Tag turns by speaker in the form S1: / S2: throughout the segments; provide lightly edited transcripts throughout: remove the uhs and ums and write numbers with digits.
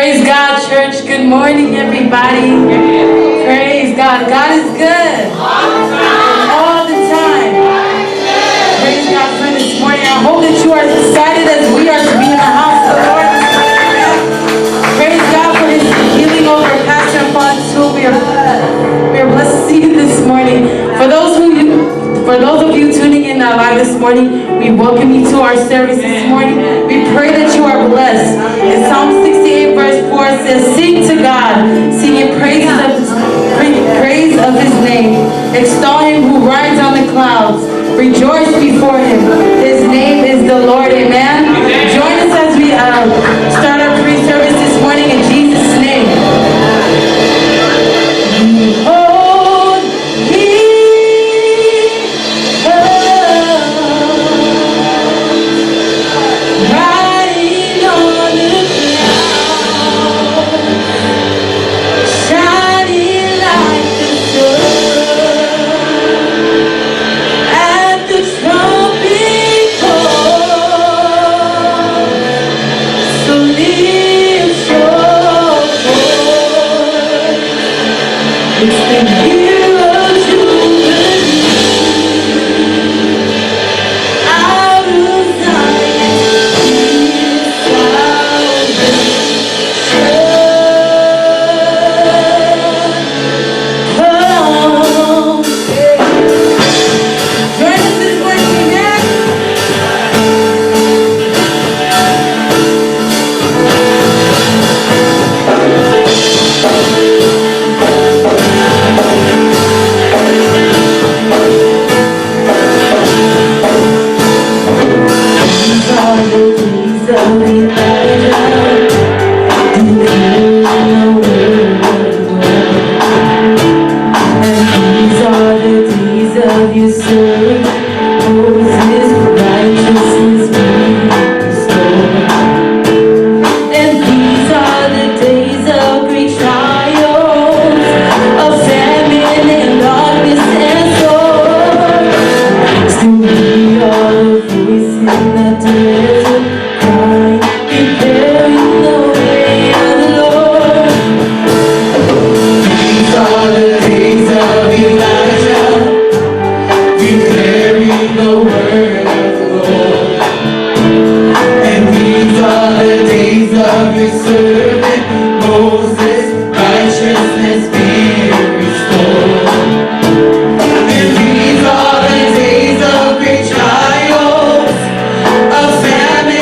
S1: Praise God, church. Good morning, everybody. Praise God. God is good. All the time. Praise God for this morning. I hope that you are excited as we are to be in the house of the Lord. Praise God for his healing over Pastor Fontu. We are blessed to see you this morning. For those of you tuning in live this morning, we welcome you to our service this morning. We pray that you are blessed. In Psalm 68 verse 4 says, "Sing to God, singing praise of his name. Extol him who rides on the clouds. Rejoice before him. His name is the Lord." Amen. Join us as we start our pre-service this morning in Jesus' name. Behold, he comes, riding on the clouds, shining like the sun. At the trumpet call, so lift your voice. It's the year of Jubilee. Out of Zion, His salvation comes. Join us this morning, amen. These are the days of Elijah, declaring the word of the Lord. And these are the days of your servant Moses, righteousness be restored. And these are the days of great trials, of famine and darkness and sword. Still we are the voice in the desert, crying, preparing the way of the Lord.
S2: These are the days of Elijah, declaring the word of the Lord. And these are the days of your servant Moses, righteousness being restored. And these are the days of great trials, of famine.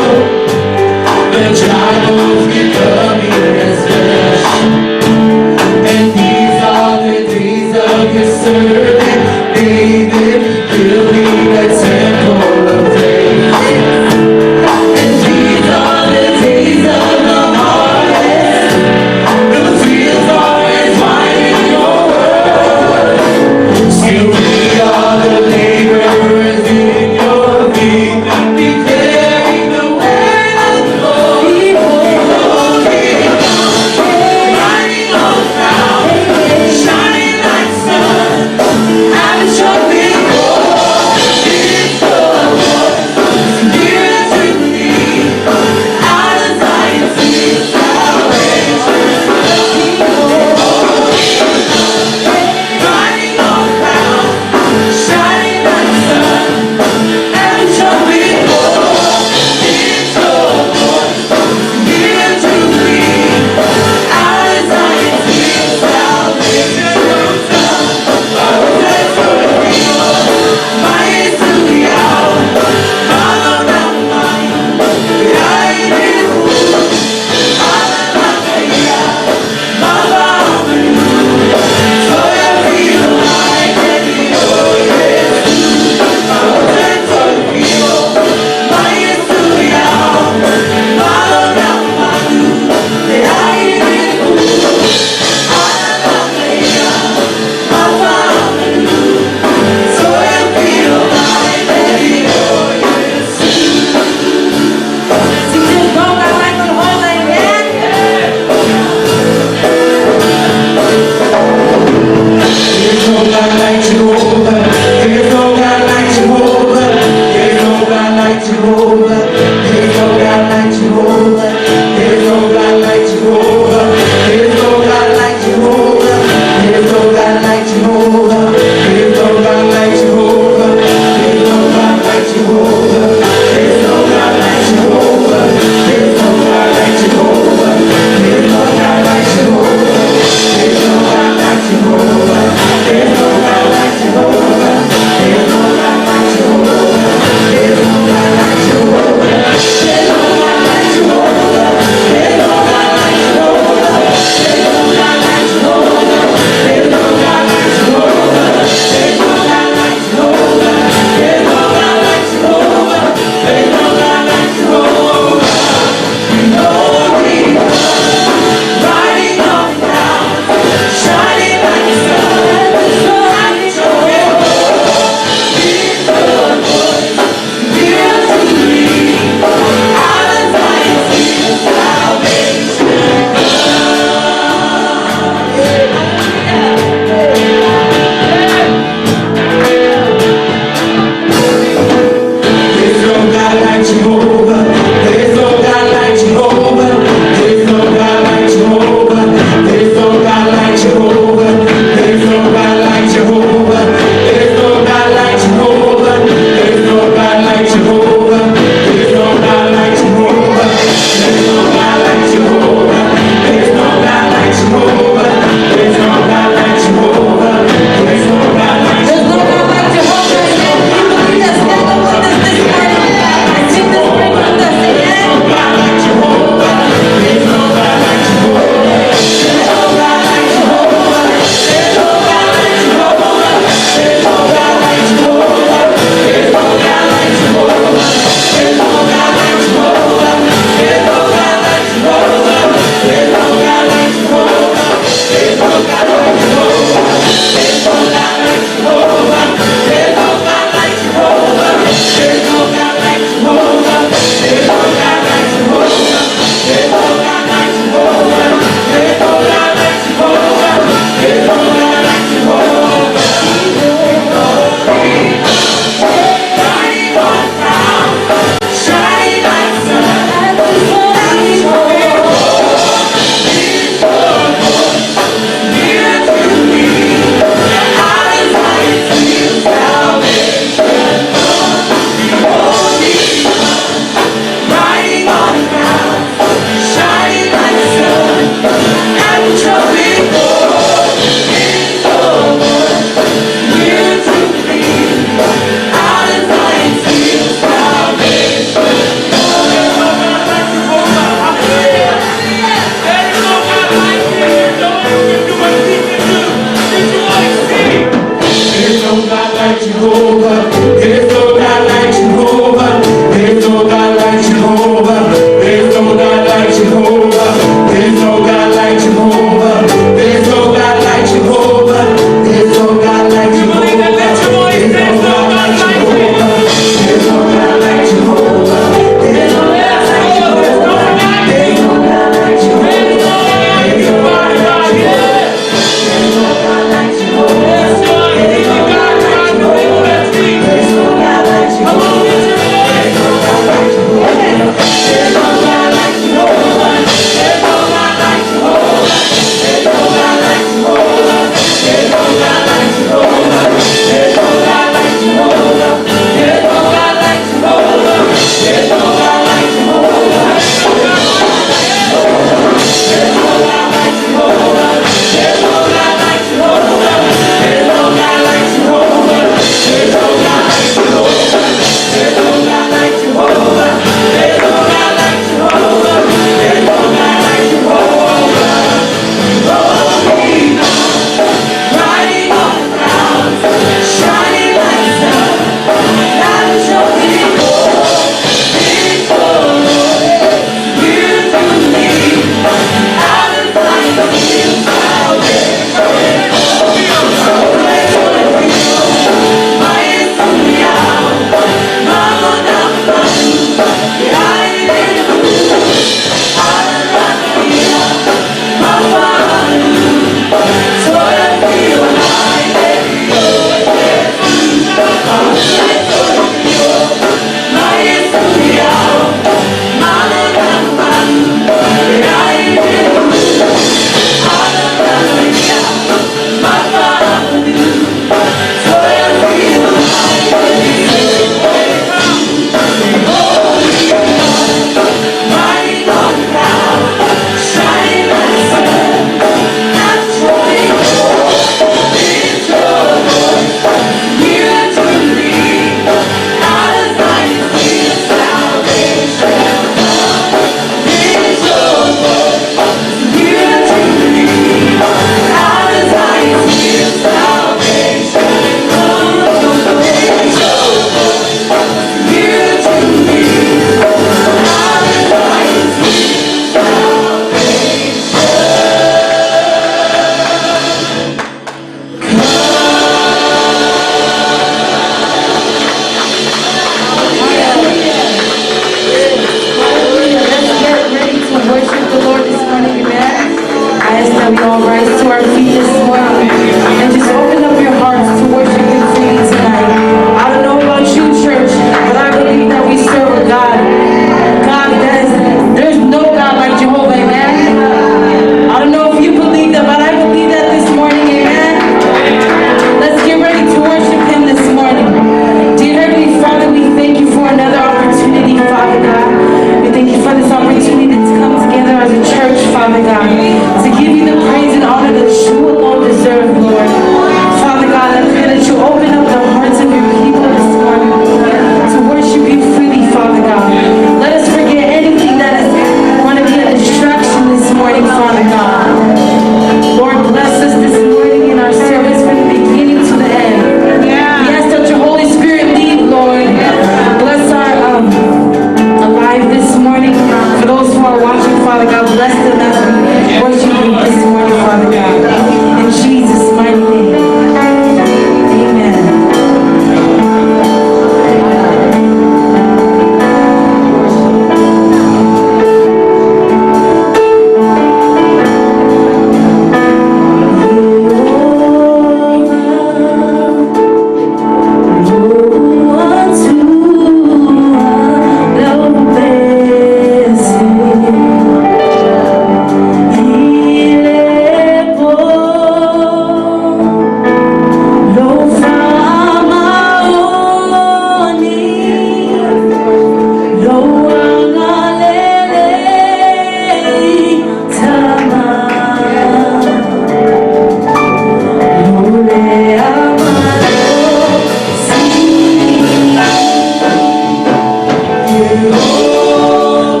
S2: Lou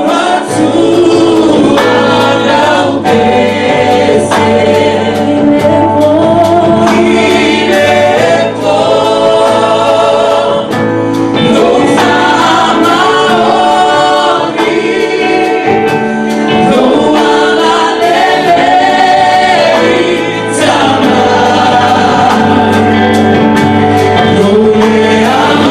S2: Atua lau pese I le po Lou faamaoni Lou agalelei Tamai Lou le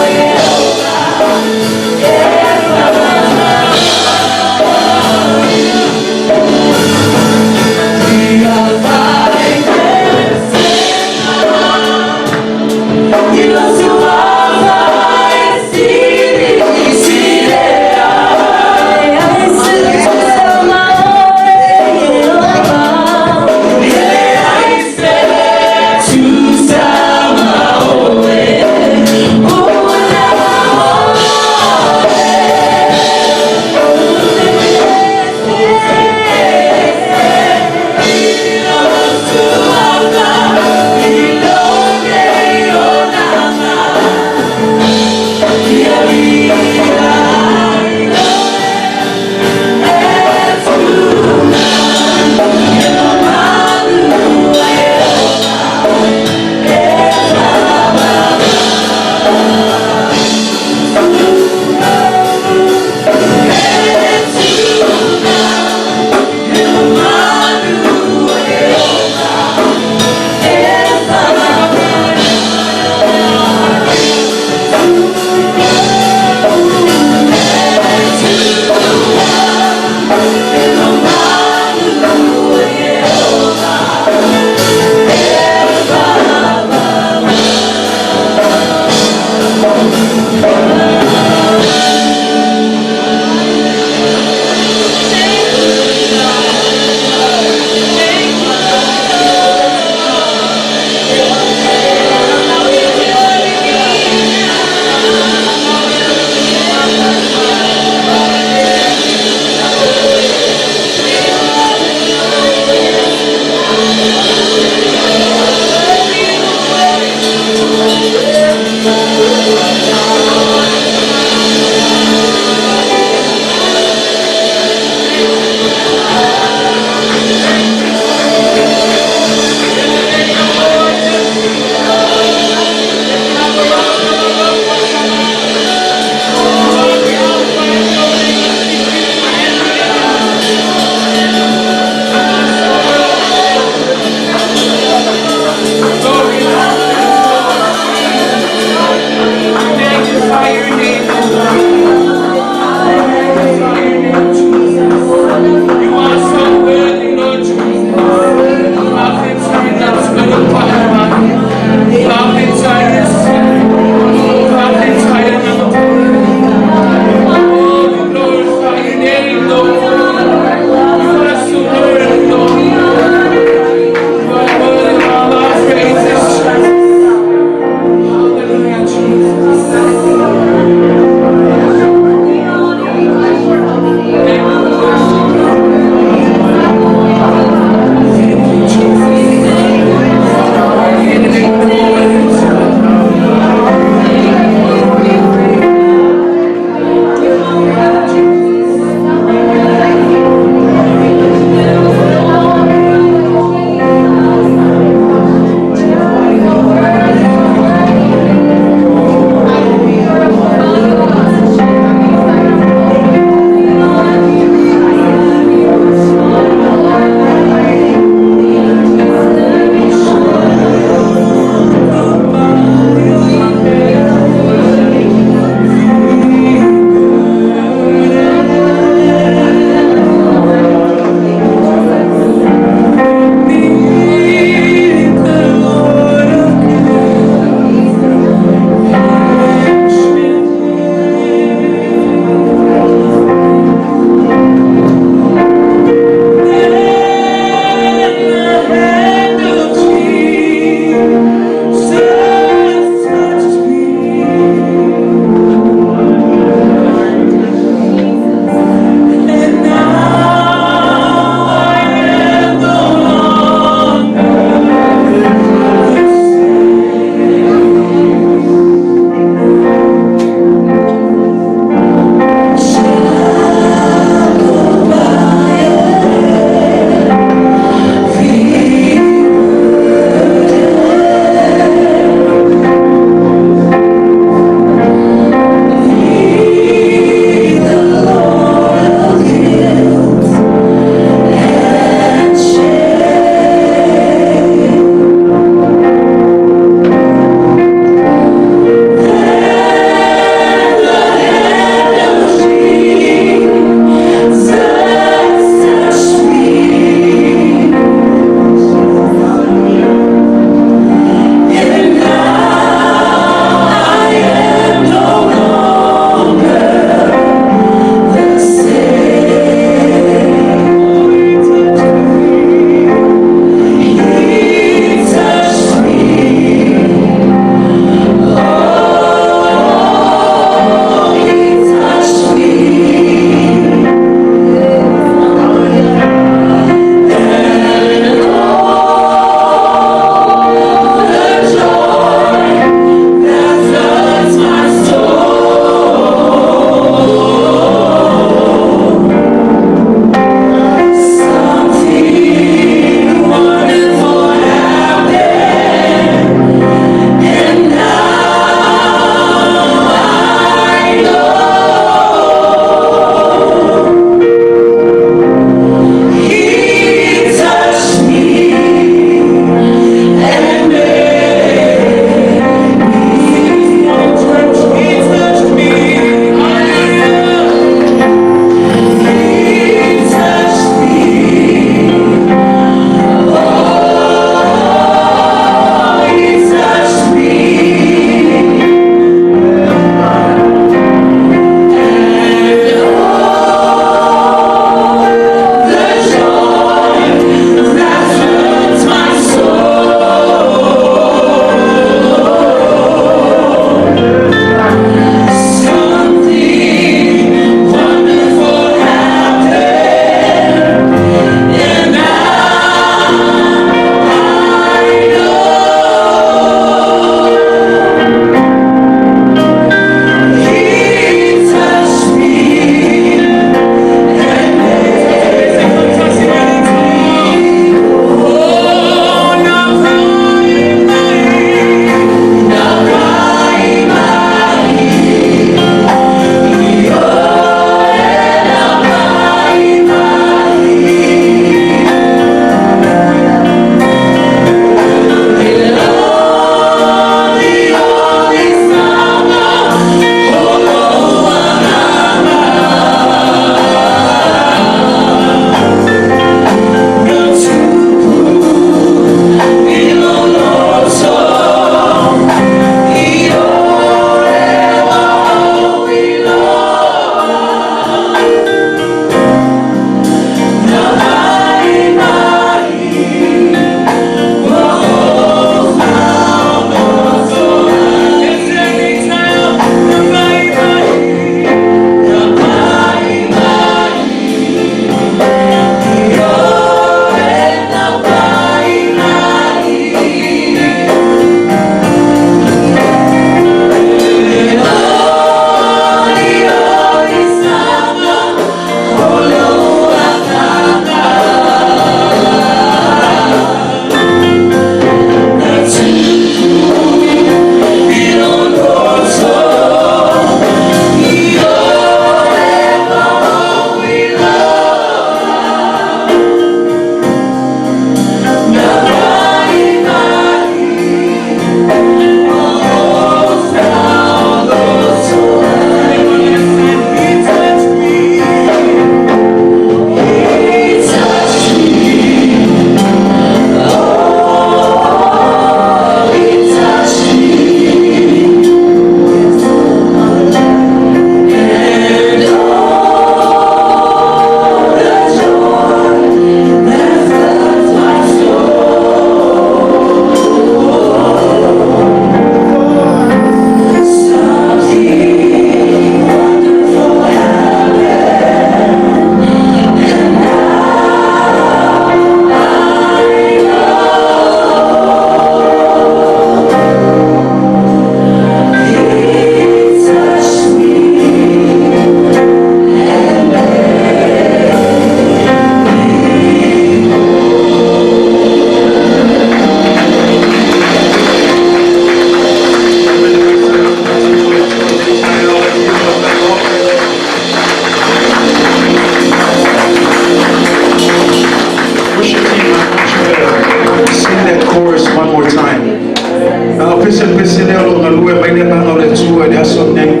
S3: E aumai le Agaga o le Atua i le aso lenei.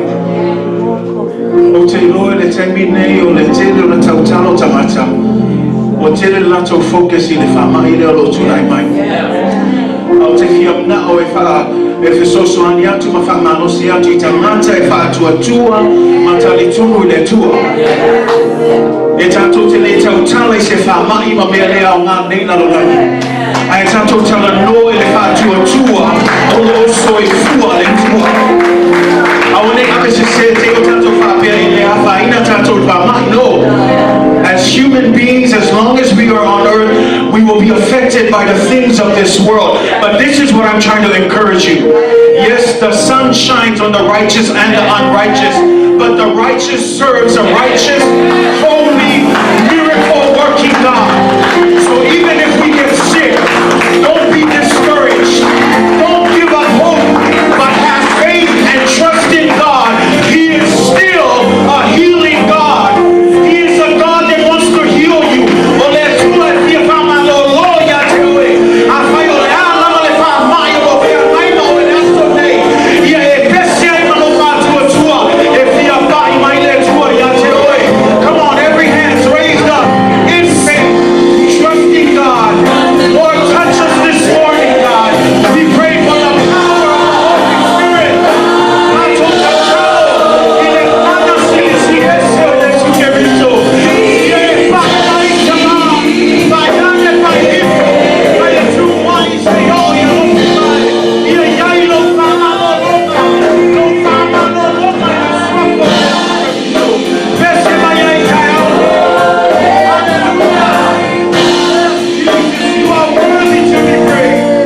S3: Ou te iloa i le taimi lenei o le tele o le tautalo tagata, ua tele le latou focus i le faamai lea o lo o tulai mai. A ou te fia manao e faa e fesoasoani atu ma faamalosi atu i tagata e faatuatua ma talitonu i le Atua. E tatou te le tautala i se faamai ma mea le aoga nei lalolagi. Ae tatou talanoa i le faatuatua o lo o soifua le Atua. Aua ne i ave sese te o tatou faapea e le afaina tatou i faamai. No. As human beings, as long as we are on earth, we will be affected by the things of this world. But this is what I'm trying to encourage you. Yes, the sun shines on the righteous and the unrighteous, but the righteous serves a righteous, holy, miracle-working God. So even if we get sick, don't be discouraged. Don't give up hope, but have faith and trust in God. He is still a healing God. He is a God that wants to heal you. O le Atua e fia faamalolo ia te oe. Afai o le a lava le faamai o lo feagai ma oe le aso nei. Ia e pese ai ma lou faatuatua e fia pai mai le Atua ia te oe. Come on, every hand's raised up in faith, trusting God. Lord, touch us this morning, God. We pray for the power of the Holy Spirit. Tatou tatalo i le mana silisili ese o Iesu Keriso. Ia e faamai tama, faiane faifo, faiatuai se o ia lofi mai. Ia iai lou faamalologa, lou faamalologa i le suafa o Iesu Keriso. Pese mai ai taeao. Hallelujah. Jesus, you are worthy to be praised.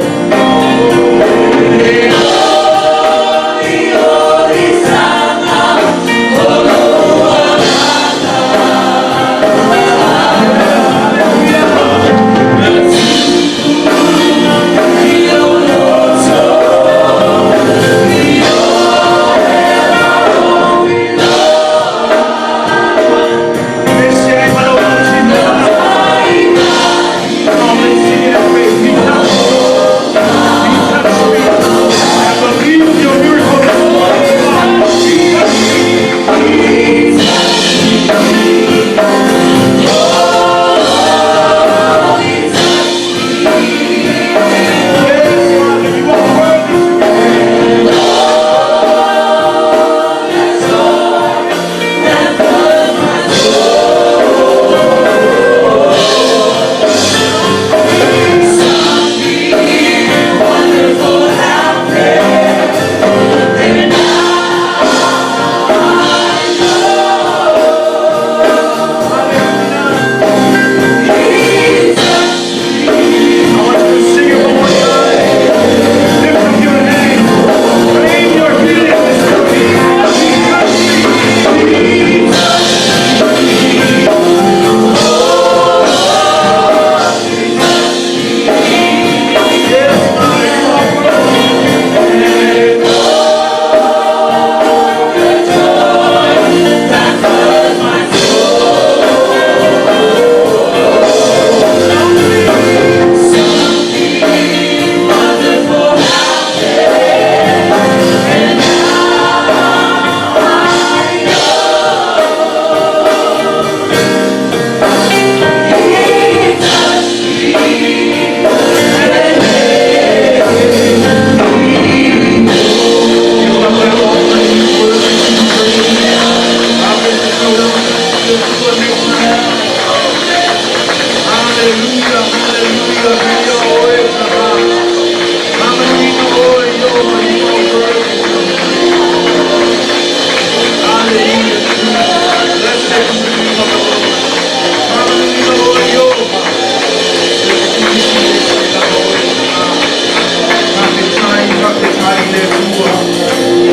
S3: Pese ai ma lou Come on, let's sing it in faith. Be touched, Lord. Be touched me. I believe your miracle this morning, God. Be touched me. Yes, Father, you are worthy to be praised. I want you to sing it one more time. Lift up your hands. Claim your healing this morning. Be touched me. Be touched. Yes, Father, you are worthy. Hallelujah, hallelujah. Hallelujah. Blessed be the name of the Lord. Hallelujah. Faafetai, faafetai le Atua.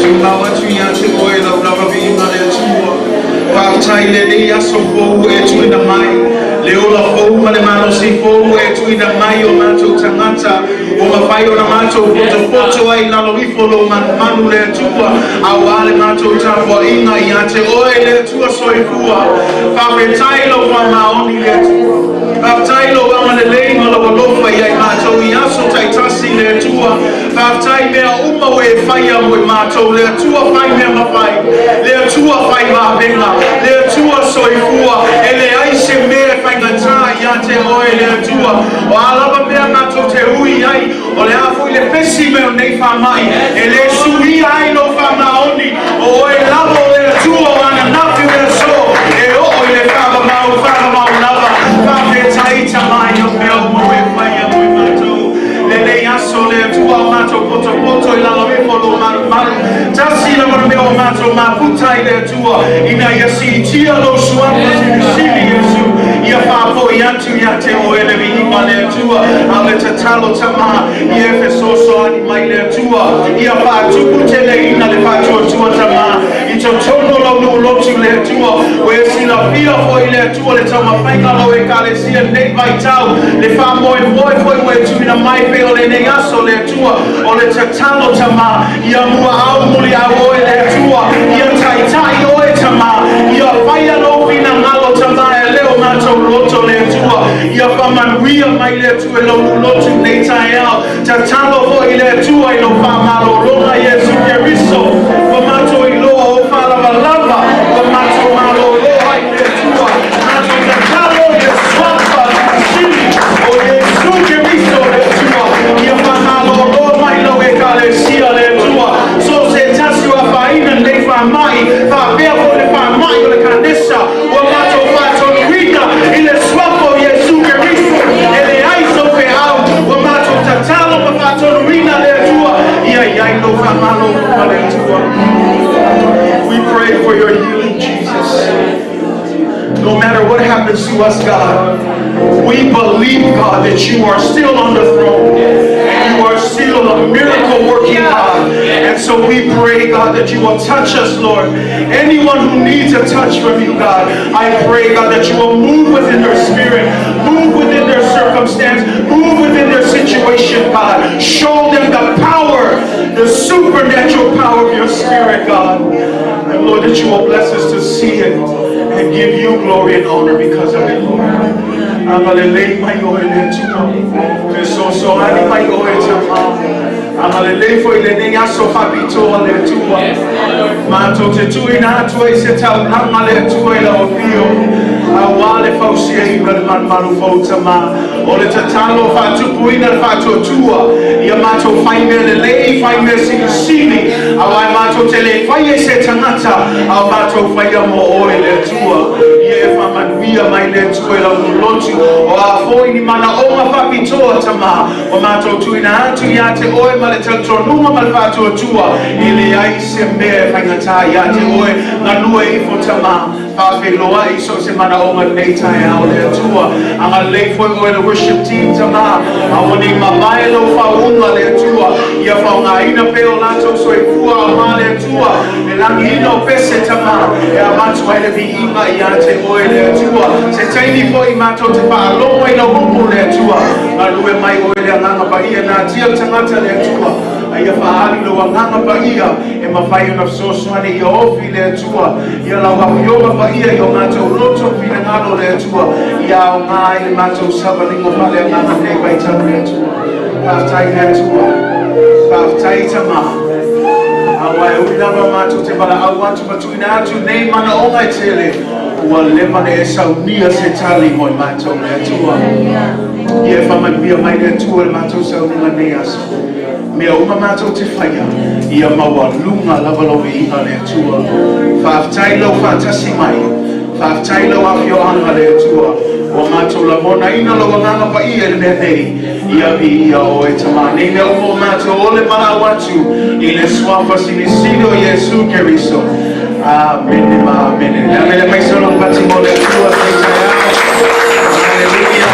S3: Tumau atu ia te oe lau lava viiga le Atua. Faafetai lenei aso fou e tuuina mai. Le ola fou ma le malosi fou e tuuina mai o matou tagata. Ua mafai ona matou potopoto ai lalo ifo lou manumanu le Atua. Auā le matou tapuaiga ia te oe le Atua soifua. Faafetai lou faamaoni le Atua. Faafetai lou agalelei ma lou alofa ia i matou i aso taitasi le Atua. Faafetai mea uma ua ua e faia mo i matou, le Atua fai mea mafai, le Atua fai vavega, le Atua soifua, e leai se mea e faigata ia te oe le Atua. O a lava mea matou te ui ai, o le a foi le pesi mai o nei faamai, e le suia ai lou faamaoni, o oe lava o le Atua o ananafi o le aso, e oo i le faavavau, faavavau lava. Faafetai Tama i mea uma ua e faia mo i matou. Lenei aso le Atua o matou potopoto i lalo ifo o lou malumalu. Tasi lava le mea o matou mafuta i le Atua, ina ia siitia lou suafa silisili Iesu, ia faafoi atu ia te oe le viiga le Atua. A o le tatalo Tama, ia e fesoasoani mai le Atua, ia faatuputeleina le faatuatua Tama, i totonu o lau nuu lotu le Atua, ua e silafia foi le Atua le taumafaiga o lau ekalesia nei vaitau, le faamoemoe foi ua e tuuina mai pei o lenei aso le Atua. O le tatalo Tama, ia muaau muliau oe le Atua, ia taitai oe Tama, ia faia lou finagalo Tama e leo matou loto le Atua, ia faamanuia mai le Atua i lau nuu lotu nei taeao. Tatalo foi le Atua i lou faamalologa Iesu Keriso, ua matou iloa o faalavalava, ua matou malolo ai le Atua. Matou tatalo i le suafa silisili o Iesu Keriso le Atua, ia faamalolo mai lau ekalesia le Atua, so se tasi o afaina nei faamai, faapea foi le faamai o le kanesa, ua matou faatonuina i le suafa o Iesu Keriso, e leai sou feau, ua matou tatalo ma faatonuina le Atua, ia iai lou faamalologa le Atua. We pray for your healing, Jesus. No matter what happens to us, God, we believe, God, that you are still on the throne. And you are still a miracle working God. And so we pray, God, that you will touch us, Lord. Anyone who needs a touch from you, God, I pray, God, that you will move within their spirit, move within their circumstance, move within their situation, God. Show them the power, the supernatural power of your spirit, God. And Lord, that you will bless us to see it and give you glory and honor because of it, Lord. Agalelei mai oe le Atua. Fesoasoani mai oe Tama. Agalelei foi lenei aso faapitoa le Atua. Matou te tuuina atu ai se taulaga le Atua i lau afio. Auā le fausiaina le malumalu fou Tama. O le tatalo faatupuina le faatuatua. Ia matou fai mea lelei, fai mea silisili. Auā e matou te le faia i se tagata, a o matou faia mo oe le Atua. Ia e faamanuia mai le Atua i lau lotu. O a foi ni manaoga faapitoa Tama. O matou tuuina atu ia te oe ma le talitonuga ma le faatuatua. E leai se mea e faigata ia te oe. Galue ifo Tama. Faafeiloai so se manaoga nei taeao le Atua. Agalelei foi oe le worship team Tama. Aua ne i mavae lou faauuga le Atua. Ia faaaogaina pea o latou soifua auā le Atua. Le lagiina o pese Tama. E avatu ai le viiga ia te oe le Atua. Se taimi foi matou te faalogo i lau upu le Atua. Galue mai oe le agaga paia natia le tagata le Atua. A ia faaali lou agaga paia e mafai ona fesoasoani ia ofi le Atua. Ia lau afioga paia i o matou loto finagalo le Atua. Ia aoga ai le matou savaliga faaleagaga nei vaitau le Atua. Faafetai le Atua. Faafetai Tama. Auā e ui lava matou te valaau atu ma tuuina atu nei manaoga e tele. Ua leva ona e saunia se tali mo i matou le Atua. Ia e faamanuia mai le Atua le matou sauniga nei aso. Mea uma matou te faia, ia maualuga lava lou viiga le Atua. Faafetai lou faatasi mai. Faafetai lau afioaga le Atua. Ua matou lagonaina lou agaga paia i le mea nei. Ia viia oe Tama. Nei mea uma o matou o le valaau atu i le suafa silisili o Iesu Keriso. Amene ma amene. Le ame le mai solo pati mo le Atua nei taeao. Hallelujah.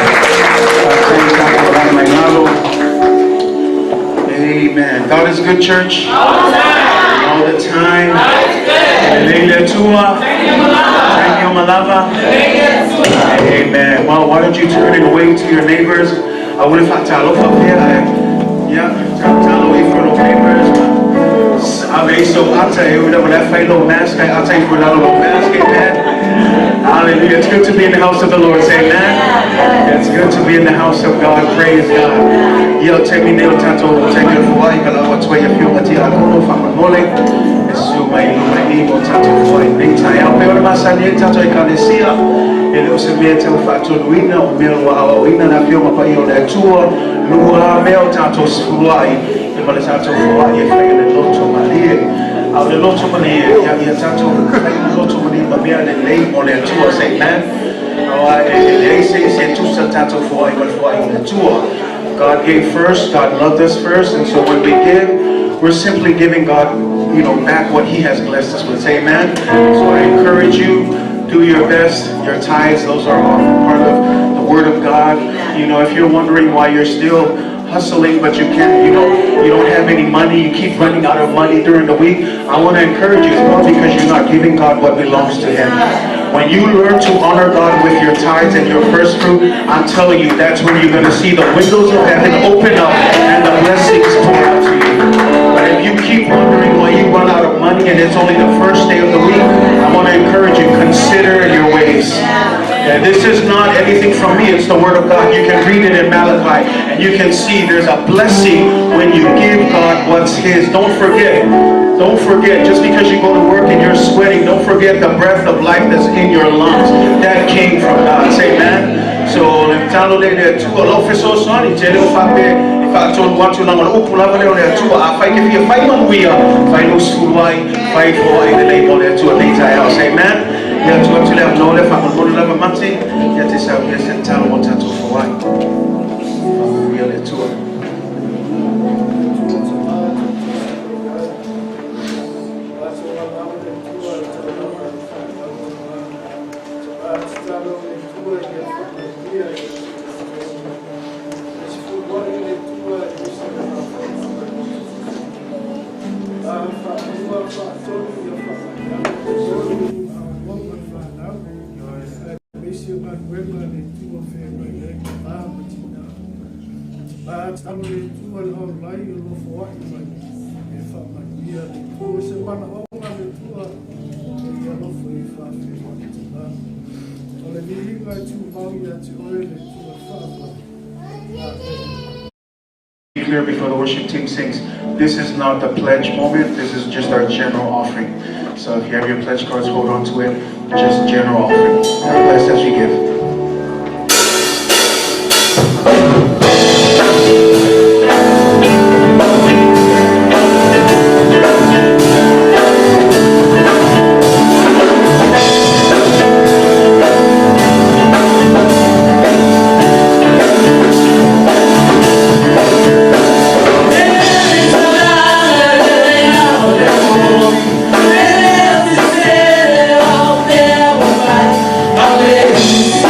S3: Faafetai tatou mai lalo. Amen. God is good, church. All the time. All the time. God is good. Lelei le Atua. Taimi o malava. Amen. Well, why don't you turn and wave to your neighbors? I would have faatalofa pea. Yeah, tatalo ifo i lou neighbors. Ave i sou ata e ui lava le fai lou mask, ai ata ifo i lalo lou mask, amen. Hallelujah. It's good to be in the house of the Lord. Say amen. It's good to be in the house of God. Praise God. Ia o taimi nei o tatou taimi o le foai ka lau atu ai afioga tiakono faamolemole e susu mai i luma i mo tatou foai i lenei taeao. Pei ona masani ai tatou ekalesia, e le o se mea tau faatonuina o mea ua aoaoina le afioga paia o le Atua, lua mea o tatou sefuluai e ma le tatou foai e fai e le loto malie. A o le loto malie, ia, ia tatou fai le loto malie ma mea lelei mo le Atua. Say amen. Aua e leai se isi e tusa le tatou foai ma le foai o le Atua. God gave first, God loved us first, and so when we give, we're simply giving God back what He has blessed us with. Say amen. So I encourage you, do your best. Your tithes, those are all part of the Word of God. If you're wondering why you're still hustling, but you can't, you don't have any money, you keep running out of money during the week, I want to encourage you. It's not because you're not giving God what belongs to Him. When you learn to honor God with your tithes and your first fruit, I'm telling you, that's when you're going to see the windows of heaven open up and the blessings pour out to you. But if you keep wondering why you run out of money and it's only the first day of the week, I want to encourage you, consider your ways. And this is not anything from me, it's the Word of God. You can read it in Malachi and you can see there's a blessing when you give God what's His. Don't forget. Don't forget, just because you go to work and you're sweating, don't forget the breath of life that's in your lungs. That came from God. Say amen. So, le tatalo lea i le Atua, lau fesoasoani, tele o faapea e faatonu atu leaga o le upu lava lea o le Atua, afai e te fia fai manuia, fai lou sefuluai, fai foai lelei mo le Atua nei taeao. Say amen. Ia tuu atu le avanoa lea faamolemole lava Mati, ia te saunia se tatalo mo tatou foai. Faamanuia le Atua. Be clear before the worship team sings, this is not the pledge moment, this is just our general offering. So if you have your pledge cards, hold on to it. Just general offering. God bless as you give.
S1: Hallelujah.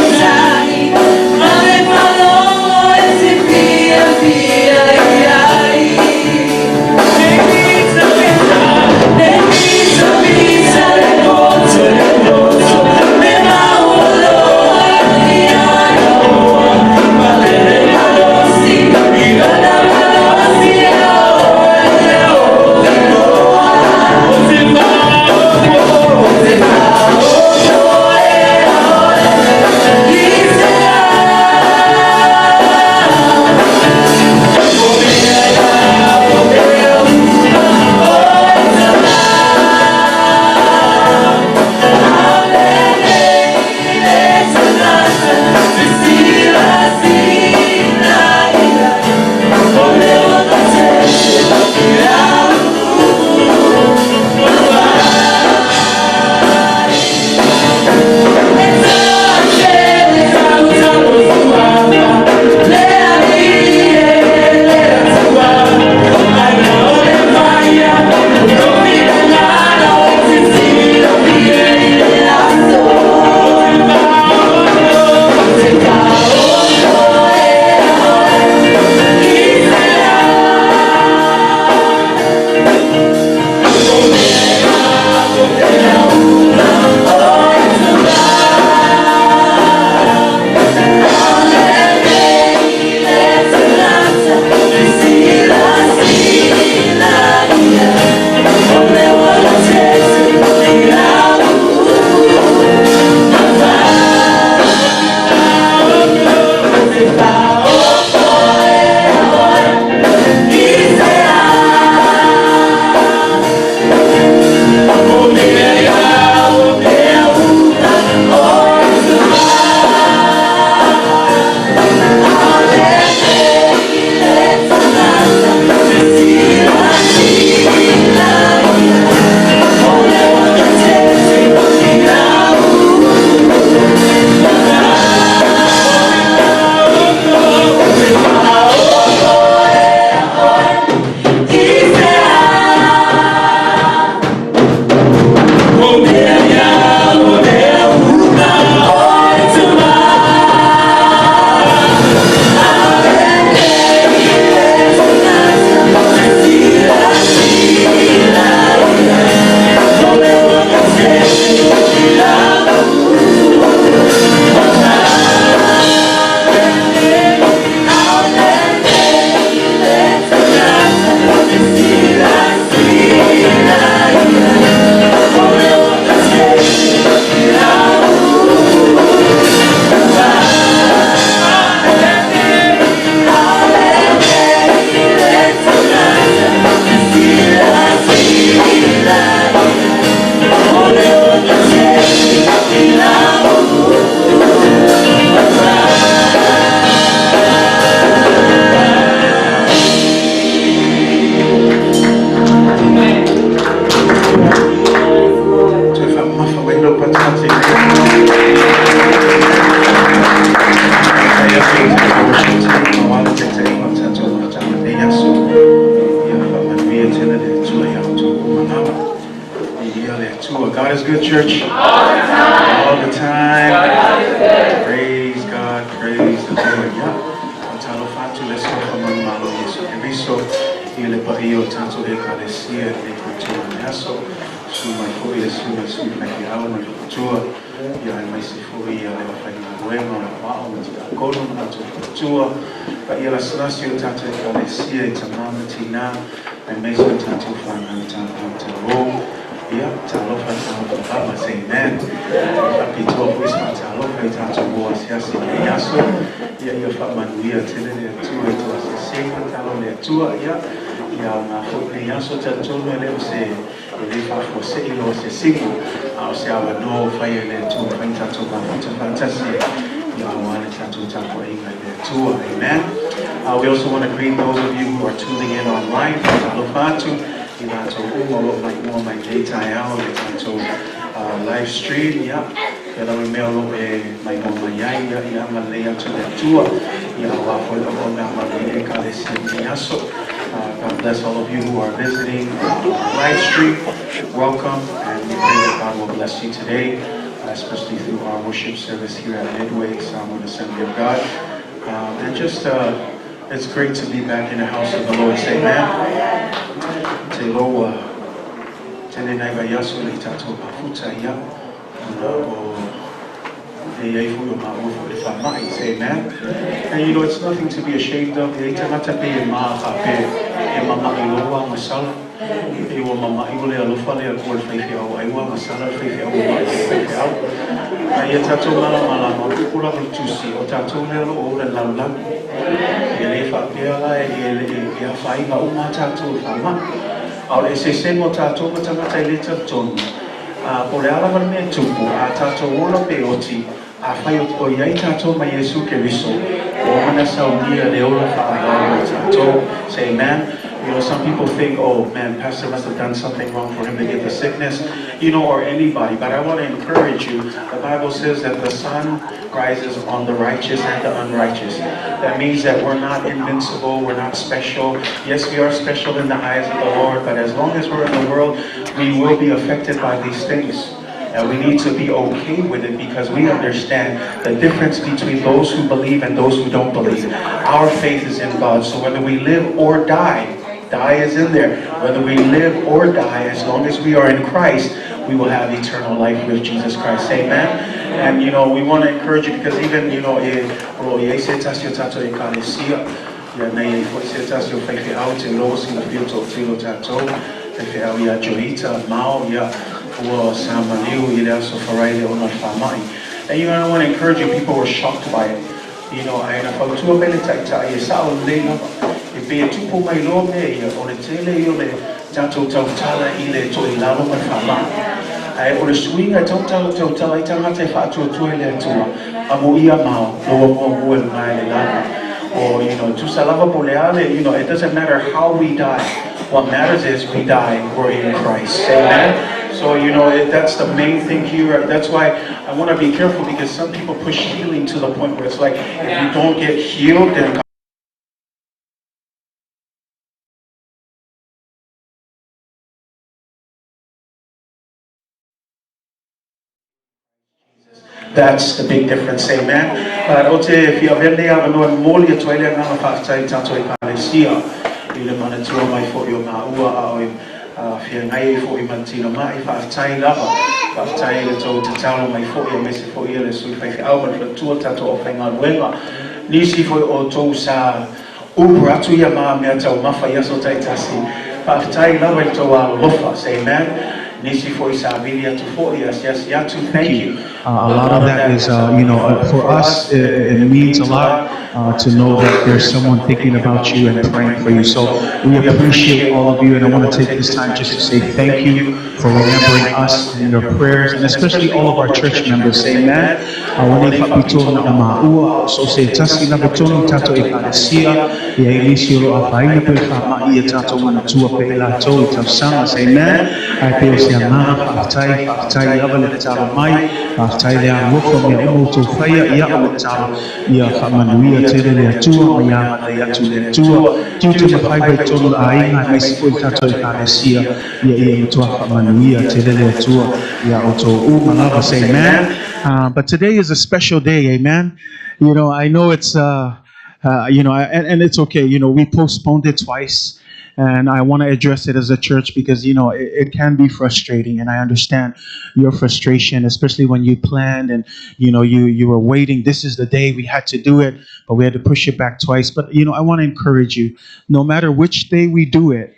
S3: good, church. All the time. All the time. God is good. Praise God. Praise the Lord. Yeah. Talofa atu le sofa manumalo Iesu Keriso i le paia o tatou Ekalesia i lenei foi itula o le aso. Susu mai foi le Susuga i le Sui Faifeau ma le Faletua, ia aemaise foi le aufaigaluega o le Aoao ma Tiakono ma latou faletua, paia lasilasi o tatou Ekalesia i tama ma tina, aemaise o tatou fanau tapuatalo. Ia, talofa talofa lava, say amen. Faapitoa foi se faatalofa i tatou moa asiasi i lenei aso. Ia, ia faamanuia tele le Atua i tou asiasiga, talo le Atua, ia, ia aoga foi lenei aso. Talitonu e le o se e le faafuasei lou asiasiga, a o se avanoa ua faia e le Atua e fai tatou mafuta faatasi ia aua le tatou tapuaiga i le Atua. Amen. We also want to greet those of you who are tuning in online. Faatalofa atu i latou uma o lo o maimoa mai nei taeao i le tatou live stream. Ia, pea lava le mea o lo o e maimoa mai ai, ia, ia agalelei atu le Atua ia aua foi le auaunaga a lenei Ekalesia i lenei aso. God bless all of you who are visiting live stream. Welcome, and we pray that God will bless you today, especially through our worship service here at Midway Samoan Assembly of God. And just, it's great to be back in the house of the Lord. Say amen. Te loa, tele nai vaiaso e le i tatou mafuta ia, ona o e i ai foi o maua foi le faamai. Say amen. And you know, it's nothing to be ashamed of. E ai tagata pei e ma faapea e mama'i loa agasala. E ua mama'i o le alofa le Atua i le faifeau ai ua agasala le faifeau ua ma'i ai le faifeau. A ia tatou malamalama, o le upu lava o le Tusi, o tatou lea o lo o ola i le lalolagi. E le faapea la e afaina uma tatou i le faamai. A o le eseesega o tatou ma tagata e le talitonu, a po o le a lava le mea e tupu, a tatou ola pe oti, afai o i ai tatou ma Iesu Keriso, ua uma ona saunia le ola faaauau o tatou. Say amen. You know, some people think, oh man, pastor must have done something wrong for him to get the sickness, you know, or anybody. But I want to encourage you. The Bible says that the sun rises on the righteous and the unrighteous. That means that we're not invincible, we're not special. Yes, we are special in the eyes of the Lord, but as long as we're in the world, we will be affected by these things. And we need to be okay with it because we understand the difference between those who believe and those who don't believe. Our faith is in God, so whether we live or die, die is in there. Whether we live or die, as long as we are in Christ, we will have eternal life with Jesus Christ. Amen. And you know, we want to encourage you because even, you know, e o lo o i ai se tasi o tatou Ekalesia, ia nei ai foi se tasi o faifeau te iloa ua silafia toatele o tatou, faifeau ia Joita Mao, ia ua sa maliu i le aso Faraile ona o le faamai. And you know, I want to encourage you, people were shocked by it. You know, ae na fautua mai le Taitai e sao lelei lava, e pei e tupu mai loa mea ia, o le tele ia o le tatou tautala i le toilalo ma le faamai. Ae o le suiga e tautala tautala ai tagata e faatuatua i le Atua, amuia mao, loa muamua i luga i le lagi. Or, you know, tusa lava po o le a le, you know, it doesn't matter how we die. What matters is we die, we're in Christ. Amen? So, you know, that's the main thing here. That's why I want to be careful because some people push healing to the point where it's like, if you don't get healed, then That's the big difference, amen. But o te fia avea lenei avanoa e momoli atu ai le agaga faafetai i tatou Ekalesia i le manatua mai foi o maua a o e feagai ai foi ma le tino ma'i. Faafetai lava, faafetai i le tou tatalo mai foi aemaise foi ia le sui faifeau ma le faletua le tatou aufaigaluega. Nisi foi o outou sa Uber atu ia ma mea taumafa i aso taitasi. Faafetai lava i le tou alolofa. Say amen. Nisi foi sa vili atu foi, asiasi atu. Thank you.
S4: A lot of that is, for us, it means a lot to know that there's someone thinking about you and praying for you. So we appreciate all of you, and I want to take this time just to say thank you for remembering us in your prayers, and especially all of our church members. Say amen. A ua nei faapitoa na o māua, a o so o se tasi lava tonu i tātou Ekalesia, ia i nisi o lo o afaina pe faama'i ia tātou manatua pe i latou i tausaga. Say amen. Ae pei o se agaga faafetai, faafetai lava le tatalo mai, faafetai le alolofa o mea uma ua outou faia, ia o le tatalo ia faamanuia. tele le Atua ma ia agalelei atu le Atua. Tiute ma faiva i totonu o le aiga aemaise foi le tatou Ekalesia ia ia matua faamanuia tele le Atua iā outou uma lava. Say amen. But today is a special day, amen. You know, I know it's you know, and, and it's okay. You know, we postponed it twice, and I want to address it as a church because you know it, it can be frustrating, and I understand your frustration, especially when you planned and you know you you were waiting. This is the day we had to do it, but we had to push it back twice. But you know, I want to encourage you, no matter which day we do it,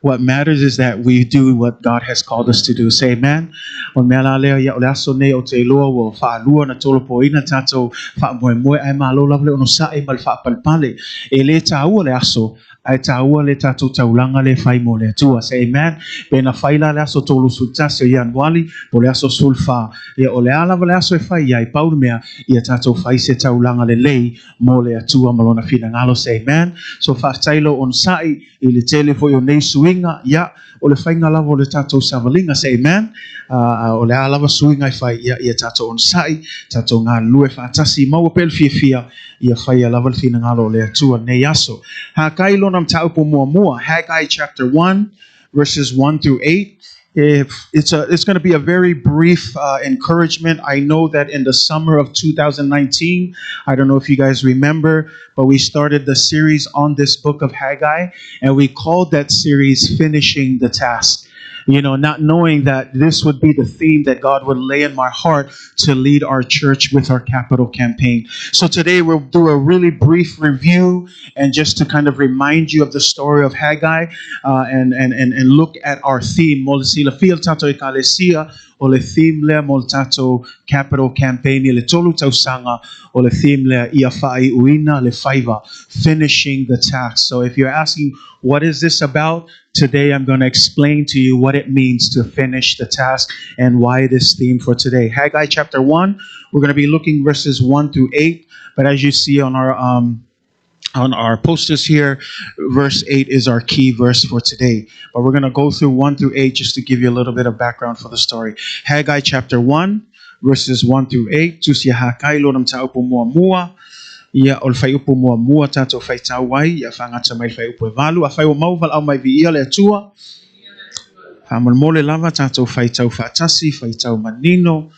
S4: what matters is that we do what God has called us to do. Say amen. O le mea la lea, ia o le aso nei ou te iloa ua faalua ona tolopoina tatou faamoemoe ae malo lava le onosai ma le faapalepale. E le taua le aso, ae taua le tatou taulaga lea e fai mo le Atua. Say amen. Pe na fai la le aso 31 o Ianuali po o le aso 14. Ia o le a lava le aso e fai ai, pau le mea, ia tatou fai se taulaga lelei mo le Atua ma Lona finagalo. Say amen. So faafetai lou onosai i le tele foi o nei suiga, ia, o le faiga lava o le tatou savaliga, say amen, uh, o le a lava suiga e fai, ia, ia tatou onosai, tatou galulue faatasi, maua pea le fiafia, ia faia lava le finagalo o le Atua nei aso. Hakai lona mataupu muamua, Haggai chapter 1, verses 1 through 8. If it's a, it's going to be a very brief encouragement. I know that in the summer of 2019, I don't know if you guys remember, but we started the series on this book of Haggai, and we called that series "Finishing the Task." You know, not knowing that this would be the theme that God would lay in my heart to lead our church with our capital campaign. So today we'll do a really brief review and just to kind of remind you of the story of Haggai uh, and, and, and, and look at our theme. Mo le silafia le tatou ekalesia, o le theme lea mo le tatou capital campaign i le tolu tausaga, o le theme lea ia faaiuina le faiva, finishing the task. So if you're asking, what is this about? Today I'm going to explain to you what it means to finish the task and why this theme for today. Haggai chapter 1, we're going to be looking verses 1 through 8. But as you see on our um, on our posters here, verse 8 is our key verse for today. But we're going to go through 1 through 8 just to give you a little bit of background for the story. Haggai chapter 1, verses 1 through 8. Tusi a Hakai lona mataupu muamua. Ia, o le fuaiupu muamua tatou faitau ai, ia faagata mai le fuaiupu e valu. Afai ua maua valaau mai viia le Atua. Faamolemole lava tatou faitau faatasi, faitau manino.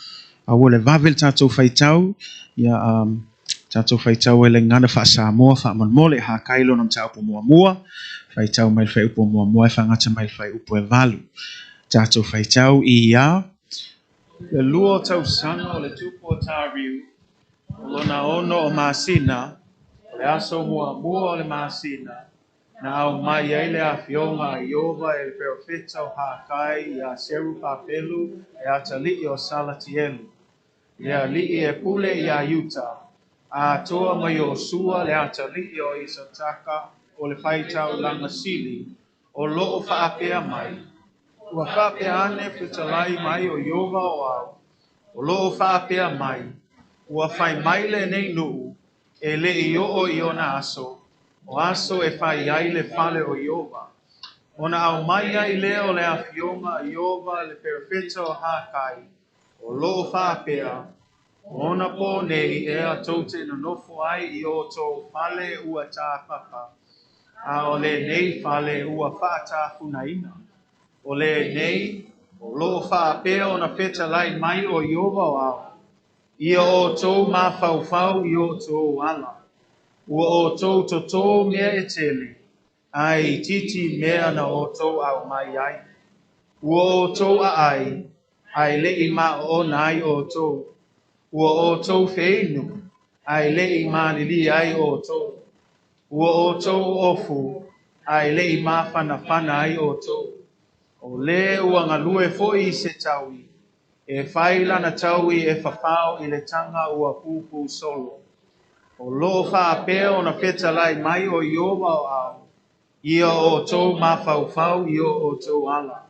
S4: Aua le vave le tatou faitau. Ia, um, tatou faitau ai le gagana faa-Samoa faamolemole. Hakai lona mataupu muamua. Faitau mai le fuaiupu muamua e faagata mai le fuaiupu e valu. Tatou faitau i ia. Le lua o tausaga o le tupu o Tariu, o lona ono o masina, o le aso muamua o le masina, na aumai ai le afioga a Ieova e le perofeta o Hakai iā Serupapelu le atalii o Salatielu, le alii e pule iā Iuta, atoa ma Iosua le atalii o Isataka o le faitaulaga sili, o loo faapea mai, Ua faapea ane fetalai mai o Ieova o ao, o loo faapea mai, Ua fai mai lenei nuu, e le i oo i ona aso, o aso e fai ai le fale o Ieova. Ona aumai ai lea o le afioga a Ieova le perofeta o Hakai, o loo faapea, O ona pō nei ea tou te nonofo ai i o tou fale ua tāpapa, a o lenei fale ua faatafunaina. O lenei, o loo faapea ona fetalai mai o Ieova o ao, ia outou mafaufau i o outou ala. Ua outou totō mea e tele, a e itiiti mea na outou aumai ai. Ua outou aai, a e le i maoona ai outou. Ua outou feinu, a e le i malilie ai outou. Ua outou ofu, a e le i mafanafana ai outou. O le ua galue foi i se taui, e fai lana taui e fafao i le taga ua pupū solo. O loo faapea ona fetalai mai o Ieova o ao, ia outou mafaufau i o outou ala.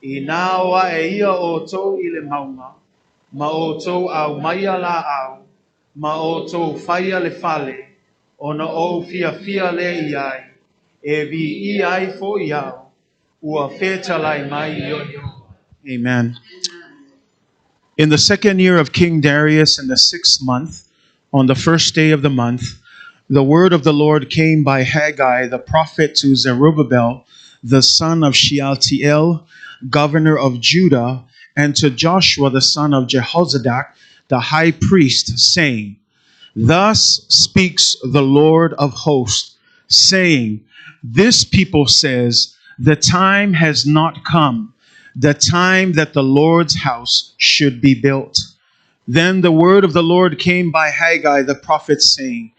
S4: Inā o ae ia outou i le mauga, ma outou aumaia laau, ma outou faia le fale, ona ou fiafia lea i ai, e viia ai foi au, ua fetalai mai Ieova. Amen. In the second year of King Darius, in the sixth month, on the first day of the month, The word of the Lord came by Haggai the prophet to Zerubbabel, the son of Shealtiel, governor of Judah, and to Joshua the son of Jehozadak, the high priest, saying, Thus speaks the Lord of hosts, saying, This people says, The time has not come, the time that the Lord's house should be built. Then the word of the Lord came by Haggai the prophet, saying,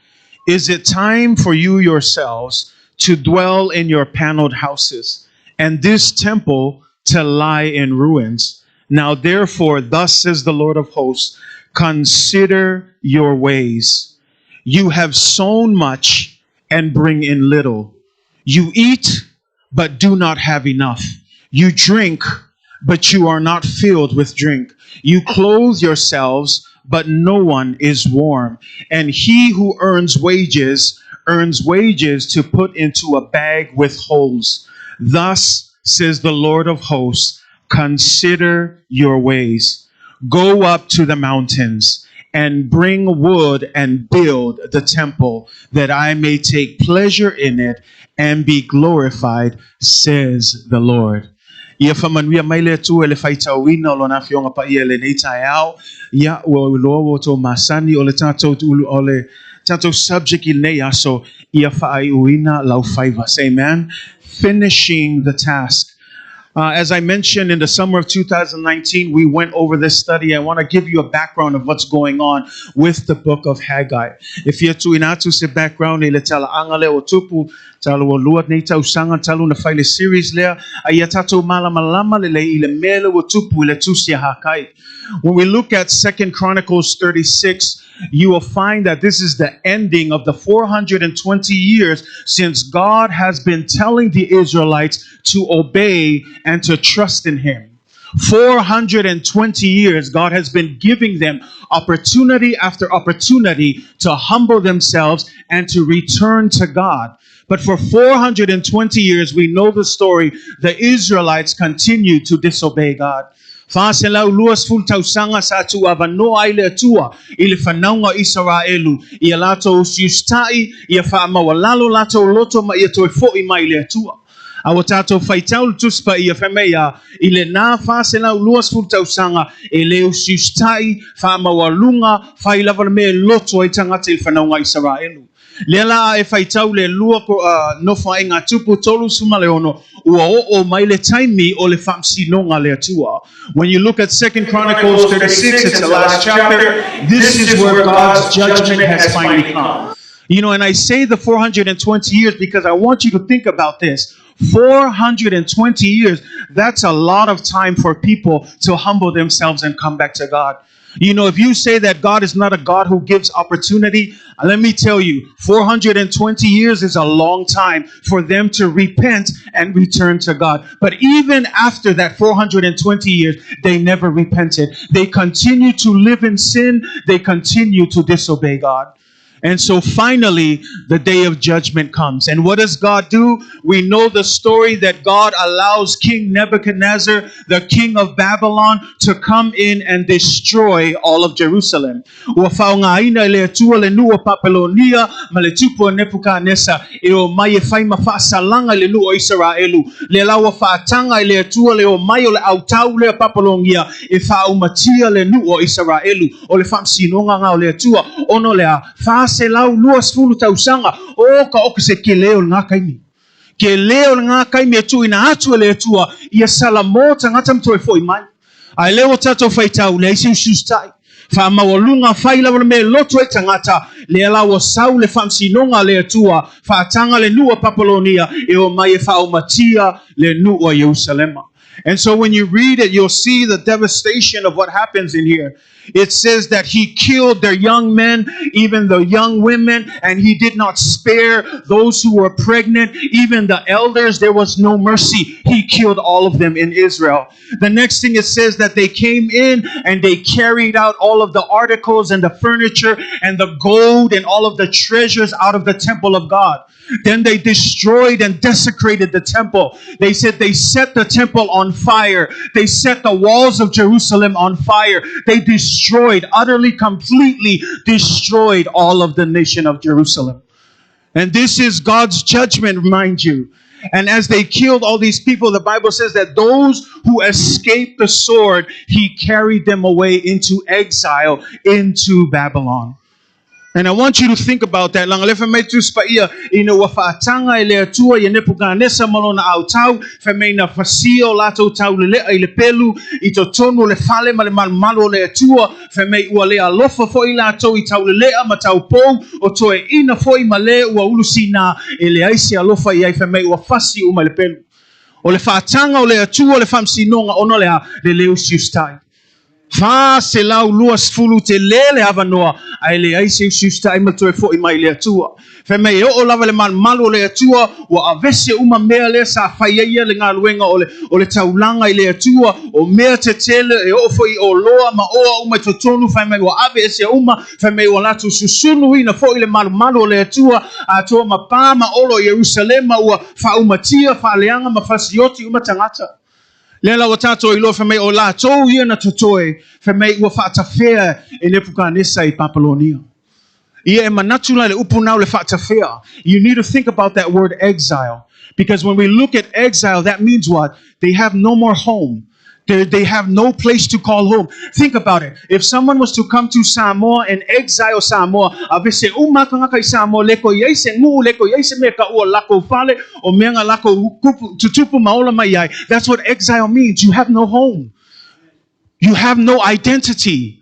S4: Is it time for you yourselves to dwell in your paneled houses, and this temple to lie in ruins? Now therefore, thus says the Lord of hosts, consider your ways. You have sown much and bring in little. You eat, but do not have enough. You drink, but you are not filled with drink. You clothe yourselves, but no one is warm. And he who earns wages, earns wages to put into a bag with holes. Thus says the Lord of hosts, consider your ways. Go up to the mountains and bring wood and build the temple, that I may take pleasure in it and be glorified, says the Lord. Ia faamanuia mai le Atua i le faitauina o lona afioga paia i lenei taeao. Ia ua iloa ua outou masani o le tatou o le tatou subject i lenei aso ia faaiuina lau faiva. Say amen. Finishing the task. As I mentioned in the summer of 2019, we went over this study. I want to give you a background of what's going on with the book of Haggai. E fia tuuina atu se background i le talaaga lea ua tupu, talu ua lua nei tausaga talu na fai le series lea, a ia tatou malamalama lelei i le mea lea ua tupu i le tusi a Hakai. When we look at Second Chronicles 36, you will find that this is the ending of the 420 years since God has been telling the Israelites to obey and to trust in Him. 420 years, God has been giving them opportunity after opportunity to humble themselves and to return to God. But for 420 years, we know the story, the Israelites continued to disobey God. 420 tausaga sa tuuavanoa ai le Atua i le fanauga o Isaraelu ia latou usiusitai, ia faamaualalo latou loto ma ia toe fo'i mai i le Atua. A ua tatou faitau le Tusi Paia fai mai a i lenā 420 tausaga e le usiusitai, faamaualuga, fai lava le mea e loto ai tagata i le fanauga o Isaraelu. Lea la a e faitau le lua Nofoaiga Tupu 36, ua oo mai le taimi o le faamasinoga a le Atua. When you look at Second Chronicles 36, it's the last chapter. This is where God's judgment has finally come. And I say the 420 years because I want you to think about this. 420 years, that's a lot of time for people to humble themselves and come back to God. If you say that God is not a God who gives opportunity, let me tell you, 420 years is a long time for them to repent and return to God. But even after that 420 years, they never repented. They continue to live in sin, they continue to disobey God. And so finally, the day of judgment comes. And what does God do? We know the story that God allows King Nebuchadnezzar, the king of Babylon, to come in and destroy all of Jerusalem. Ua faaaogaina e le Atua le nuu o Papelonia ma le tupu o Nepukanesa e o mai e fai ma faasalaga i le nuu o Isaraelu. Lea la ua faataga e le Atua le omai o le autau lea Papelonia e faaumatia le nuu o Isaraelu. O le faamasinoga lena o le Atua ona o le a? 420 tausaga. O ka oka se tele o lena taimi. Tele o lena taimi e tuuina atu e le Atua ia salamo tagata ma toe fo'i mai. A e lea ua tatou faitau, leai se usiusitai. Faamaualuga fai lava le mea e loto ai tagata, lea la ua sau le faamasinoga a le Atua, faataga le nuu a Papelonia e omai e faaumatia le nuu a Ierusalema. And so when you read it, you'll see the devastation of what happens in here. It says that he killed their young men, even the young women, and he did not spare those who were pregnant, even the elders. There was no mercy. He killed all of them in Israel. The next thing it says that they came in and they carried out all of the articles and the furniture and the gold and all of the treasures out of the temple of God. Then they destroyed and desecrated the temple. They said they set the temple on fire. They set the walls of Jerusalem on fire. They destroyed, utterly, completely destroyed all of the nation of Jerusalem. And this is God's judgment, mind you. And as they killed all these people, the Bible says that those who escaped the sword, he carried them away into exile into Babylon. And I want you to think about that. Leaga o lea fai mai Tusi Paia ina ua faataga e le Atua ia Nepukanesa ma lona autau, fai mai na fasia o latou taulelea i le pelu i totonu o le fale ma le malumalu o le Atua, fai mai ua le alofa foi latou i taulelea ma taupou o toeaiina foi ma le ua ulusina e leai se alofa i ai, fai mai ua fasi uma i le pelu. O le faataga o le Atua le faamasinoga ona o le a? Le le usiusitai. 420 tele le avanoa ae leai se usiusitai ma toe fo'i mai i le Atua. Fai mai e oo lava i le malumalu o le Atua ua avese uma mea lea sa fai ai ia le galuega o le o le taulaga i le Atua, o mea tetele e oo foi i oloa ma oa uma i totonu, fai mai ua ave esea uma, fai mai ua latou susunuina foi le malumalu o le Atua atoa ma pa ma olo i Ierusalema ua faaumatia, faaleaga ma fasioti uma tagata. Lea la ua tatou iloa fai mai o latou ia na totoe, fai mai ua faatafea e Nepukanesa i Papalonia. Ia e manatu la i le upu na o le faatafea. You need to think about that word exile. Because when we look at exile, that means what? They have no more home. They have no place to call home. Think about it. If someone was to come to Samoa and exile Samoa, avese uma tagata i Samoa, le toe i ai se nuu, le toe i ai se mea e taua o lakou fale, o mea na lakou kupu, tutupu ma ola mai ai. That's what exile means. You have no home. You have no identity.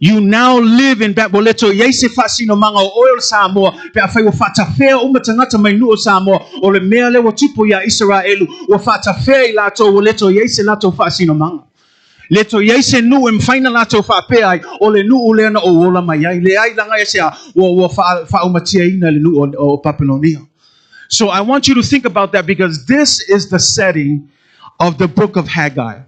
S4: You now live in Babel. Ua le toe i ai se faasinomaga o oe o le Samoa, pe afai ua faatafea uma tagata mai nuu o Samoa, o le mea lea ua tupu iā Isaraelu, ua faatafea i latou, ua le toe i ai se latou faasinomaga. Le toe i ai se nuu e mafai ona latou faapea ai, o le nuu lea na ou ola mai ai. Leai, leaga e se a, ua, ua faaumatiaina le nuu o, o Papelonia. So I want you to think about that because this is the setting of the book of Haggai.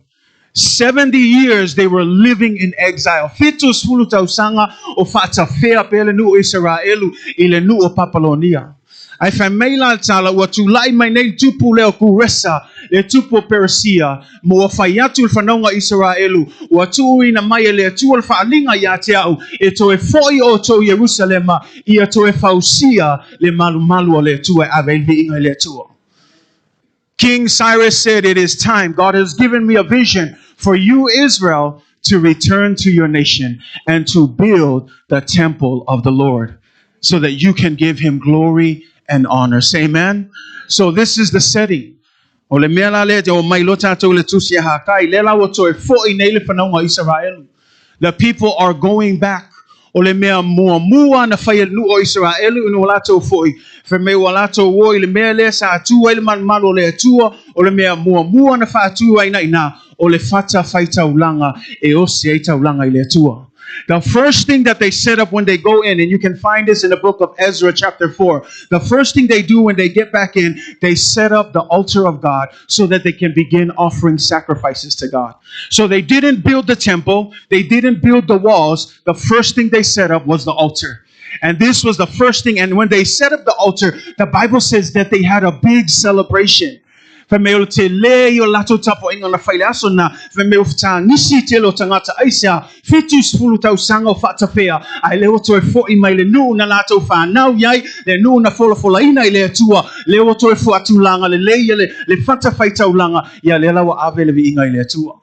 S4: 70 years they were living in exile. 70 tausaga o faatafea pea le nuu o Isaraelu i le nuu o Papalonia. Ae fai mai la le tala, ua tulai mai nei le tupu lea o Kuresa, le tupu o Peresia, ma ua fai atu le fanauga o Isaraelu, ua tuuina mai e le Atua le faaaliga ia te au, e toe foi outou i Ierusalema, ia toe fausia le malumalu o le Atua e ave ai le viiga i le Atua. King Cyrus said, It is time. God has given me a vision for you, Israel, to return to your nation and to build the temple of the Lord so that you can give him glory and honor. Say amen. So this is the setting. O le mea la lea te o mai loa tatou i le tusi a Hakai, lea la ua toe fo'i nei le fanauga o Isaraelu. The people are going back. O le mea muamua na fai e le nuu o Isaraelu ina ua latou fo'i, fai mai ua latou o i le mea lea sa tu ai le malumalu o le Atua, o le mea muamua na faatu ai na ina, o le fata faitaulaga e osi ai taulaga i le Atua. The first thing that they set up when they go in, and you can find this in the book of Ezra, chapter 4. The first thing they do when they get back in, they set up the altar of God so that they can begin offering sacrifices to God. So they didn't build the temple, they didn't build the walls. The first thing they set up was the altar. And this was the first thing. And when they set up the altar, the Bible says that they had a big celebration. Fai mai o le tele ia o le latou tapuaiga na fai i le aso na, fai mai ua fetagisi tele o tagata aisea, 70 tausaga o faatafea, ae lea ua toe fo'i mai le nuu na latou fanau i ai, le nuu na folafolaina i le Atua, lea ua toe faatulaga lelei ia le, le fatafaitaulaga, ia lea la ua ave le viiga i le Atua.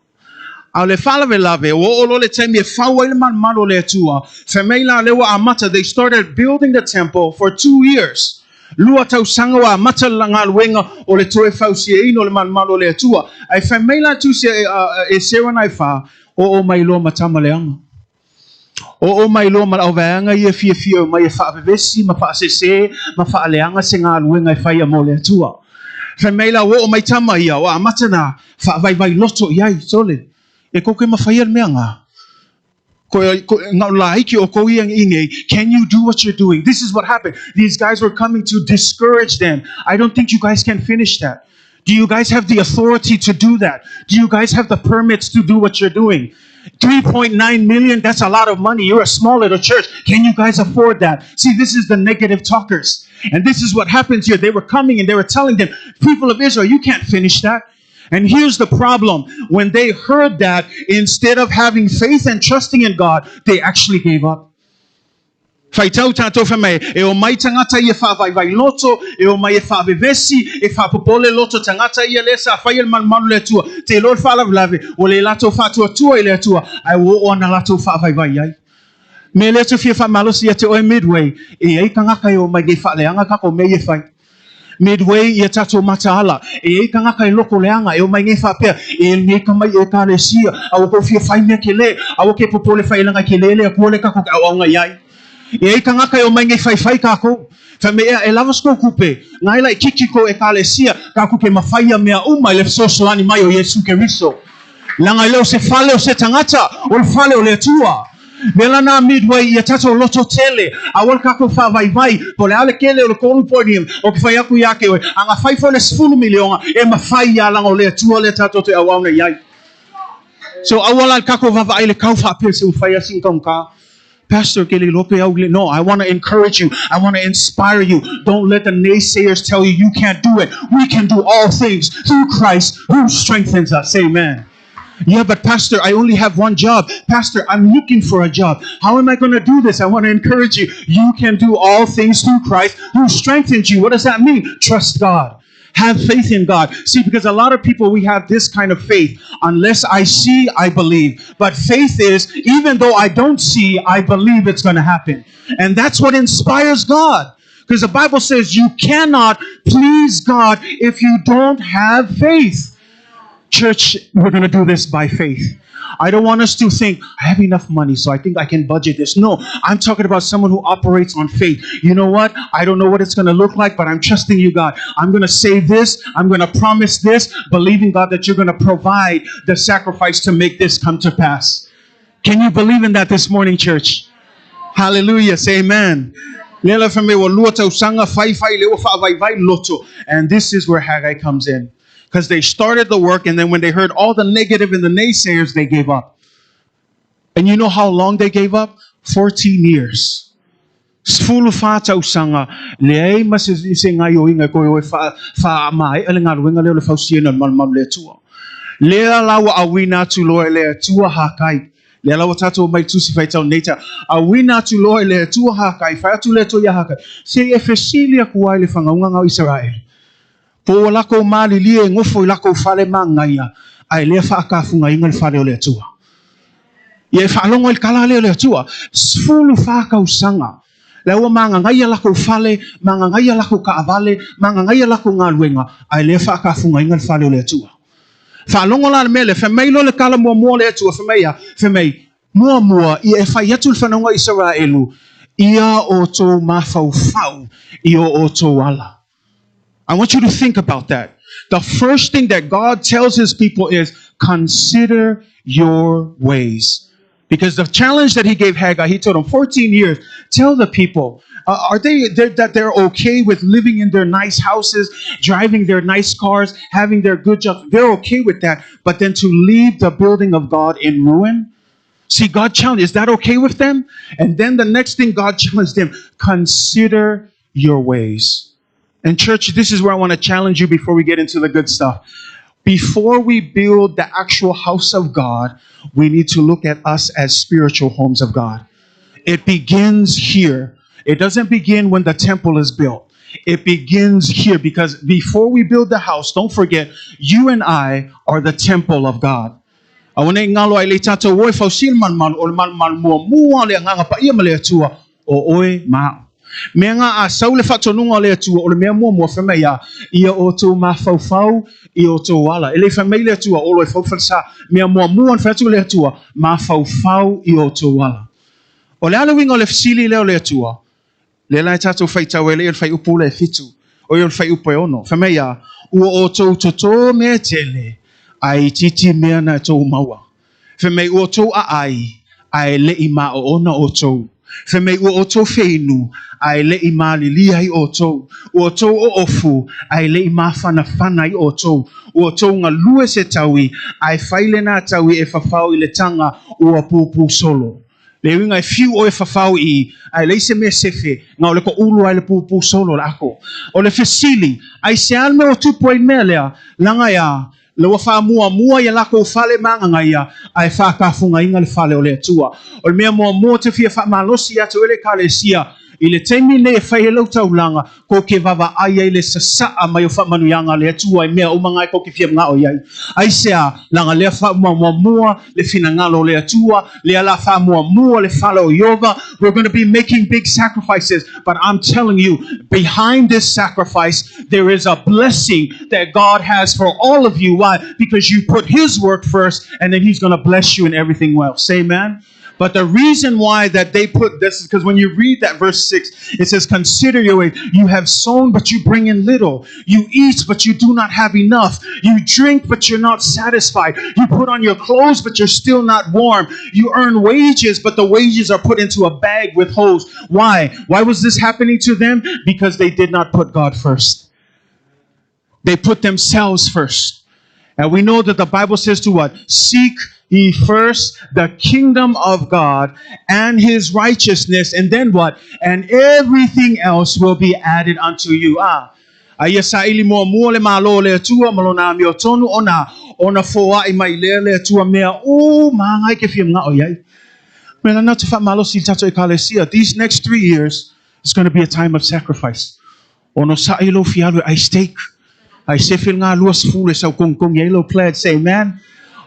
S4: A o le faalavelave, ua oo loa le taimi e fau ai le malumalu o le Atua, fai mai la lea ua amata, they started building the temple for 2 years. Lua tausaga ua amata le galuega o le toe fausiaina o le malumalu o le Atua. Ae fai mai la tusi e Esera nai fa, oo mai loa ma tama leaga. Oo mai loa ma le auvaega ia e fiafia mai e faavevesi ma faasese ma faaleaga se galuega e faia mo le Atua. Fai mai la ua oo mai tama ia, ua amata na faavaivai loto i ai, sole, e kou ke mafaia le mea nga. Ko, ko, nga laiki o kou ia i nei, can you do what you're doing? This is what happened. These guys were coming to discourage them. I don't think you guys can finish that. Do you guys have the authority to do that? Do you guys have the permits to do what you're doing? 3.9 million, that's a lot of money. You're a small little church. Can you guys afford that? See, this is the negative talkers. And this is what happens here. They were coming and they were telling them, people of Israel, you can't finish that. And here's the problem. When they heard that, instead of having faith and trusting in God, they actually gave up. Faitau tātou whai mai, e o mai tangata ia whaavaivai loto, e o mai e whaavevesi, e whaapopole loto tangata ia le sa whai el malumalu le Atua. Te loa le faalavelave, ua le latou faatuatua i le Atua, ae ua oo ana latou faavaivai ai. Mea lea te fia faamalosi ia te oe Midway, e iai tagata e o mai nei faaleaga tatou mea ia e fai. Midway ia tatou mataala, e iai tagata e loko leaga e o mai nei faapea, e nei ka mai Ekalesia, a ua tou fia fai mea kele, aua ke popole failaga kele le Atua le tatou te auauna iai. E iai tagata e o mai nei faifai tatou. Fai mai ea, e lava se tou tupe, ngai laititi tou Ekalesia, tatou te mafai ia mea uma i le fesoasoani mai o Iesu Keriso. Leaga e le o se fale o se tagata, o le fale o le Atua. Mea la na Midway ia tatou loto tele, aua le tatou faavaivai, po o le a le tele o le tolu poini, o ke fai aku ia te oe, a na fai foi le 10 miliona, e mafai ia leaga o le Atua lea tatou te auauna i ai. So aua la le tatou vaavaai i le tau faapea se ua fai a sina taugata. Pastor ke le iloa pe au le no, I want to encourage you. I want to inspire you. Don't let the naysayers tell you you can't do it. We can do all things through Christ who strengthens us. Amen. Yeah, but Pastor, I only have one job. Pastor, I'm looking for a job. How am I going to do this? I want to encourage you. You can do all things through Christ who strengthens you. What does that mean? Trust God. Have faith in God. See, because a lot of people, we have this kind of faith. Unless I see, I believe. But faith is, even though I don't see, I believe it's going to happen. And that's what inspires God. Because the Bible says you cannot please God if you don't have faith. Church, we're going to do this by faith. I don't want us to think, I have enough money, so I think I can budget this. No, I'm talking about someone who operates on faith. You know what? I don't know what it's going to look like, but I'm trusting you, God. I'm going to say this. I'm going to promise this, believing, God, that you're going to provide the sacrifice to make this come to pass. Can you believe in that this morning, church? Hallelujah. Say amen. Lea la fai mai ua lua tausaga faifai lea ua faavaivai loto. And this is where Haggai comes in. Because they started the work, and then when they heard all the negative and the naysayers, they gave up. And you know how long they gave up? 14 years. 14 tausaga, leai ma se, se gaioiga e koe o e wha, whaamaea le galuega lea o le fausiaina o le malumalu le Atua. Lea la ua auina atu loa e le Atua Hakai. Lea la ua tatou mai tusi faitau nei ta. Auina atu loa e le Atua Hakai, fai atu le Atua ia Hakai. Se i e fesili aku ai le whangauga o Israel. Po ua lakou malilie e gofo i lakou fale magaia, ae lea faakafugaina le fale o le Atua. Ia e faalogo i le tala lea o le Atua, 14 tausaga, la ua magagaia lakou fale, magagaia lakou taavale, magagaia lakou galuega, ae lea faakafugaina le fale o le Atua. Faalogo la le mea lea, fai mai loa le tala muamua o le Atua, fai mai a, fai mai, muamua, ia e fai atu le fanauga Isaraelu, ia outou mafaufau i o outou ala. I want you to think about that. The first thing that God tells his people is consider your ways. Because the challenge that he gave Haggai, he told him 14 years, tell the people, are they that they're okay with living in their nice houses, driving their nice cars, having their good jobs? They're okay with that. But then to leave the building of God in ruin? See, God challenged, is that okay with them? And then the next thing God challenged them, consider your ways. And church, this is where I want to challenge you before we get into the good stuff. Before we build the actual house of God, we need to look at us as spiritual homes of God. It begins here. It doesn't begin when the temple is built. It begins here because before we build the house, don't forget, you and I are the temple of God. Aua nei galo ai le tatou o e fausia le malumalu, o le malumalu muamua o le Agaga Paia ma le Atua, o oe ma a'u. Mea nga a sau le faatonuga o le Atua, o le mea muamua fai mai a, ia outou mafaufau i outou ala. E le fai mai le Atua, olo e fau falesa. Mea muamua na fai atu le Atua, mafaufau i outou ala. O le a le uiga o le fesili lea o le Atua? Lea la e tatou faitau ai lea i le fuaiupu lea e fitu, o ia o le fuaiupu e ono. Fai mai a, ua outou totō mea tele, ae itiiti mea na tou maua. Fai mai ua outou aai, ae leʻi maoona outou. Fai mai ua outou feinu, ae leʻi malilia ai outou. Ua outou oofu, ae leʻi mafanafana ai outou. Ua outou galue se taui, ae fai lenā taui e fafao i le taga ua pupū solo. Le uiga e fiu oe fafao i i, ae leai se mea sefe, na o le toʻulu lava i le pupū solo o le ako. O le fesili, aisea le mea ua tupu ai le mea lea? Leaga e a? Le ua faamuamua ia lakou fale ma agagaia, ae faatafugaina le fale o le Atua. O le mea muamua ou te fia faamalosi ia te oe le Ekalesia, i le taimi lenei e fai ai lau taulaga, kou te vaavaai ai i le sasaa mai o faamanuiaga a le Atua i mea uma na e kou te fia manao i ai. Aisea? Leaga lea faamuamua le finagalo o le Atua, lea la faamuamua le fale o Ieova. We're going to be making big sacrifices, but I'm telling you, behind this sacrifice, there is a blessing that God has for all of you. Why? Because you put His work first, and then He's going to bless you in everything well. Say amen. But the reason why that they put this is because when you read that verse 6, it says, Consider your way. You have sown, but you bring in little. You eat, but you do not have enough. You drink, but you're not satisfied. You put on your clothes, but you're still not warm. You earn wages, but the wages are put into a bag with holes. Why? Why was this happening to them? Because they did not put God first. They put themselves first. And we know that the Bible says to what? Seek ye first the kingdom of God and his righteousness, and then what? And everything else will be added unto you. Ah. A ia saili muamua le Malo o le Atua ma lona amiotonu ona ona foai mai lea le Atua mea uma lava e te fia manao i ai. Mea lana ou te faamalosi i le tatou Ekalesia, these next 3 years is going to be a time of sacrifice. Onosai lou fia alu e ai steak. Ae sefe le ga 20 e sau kogikogi ai lou pledge. Say amen.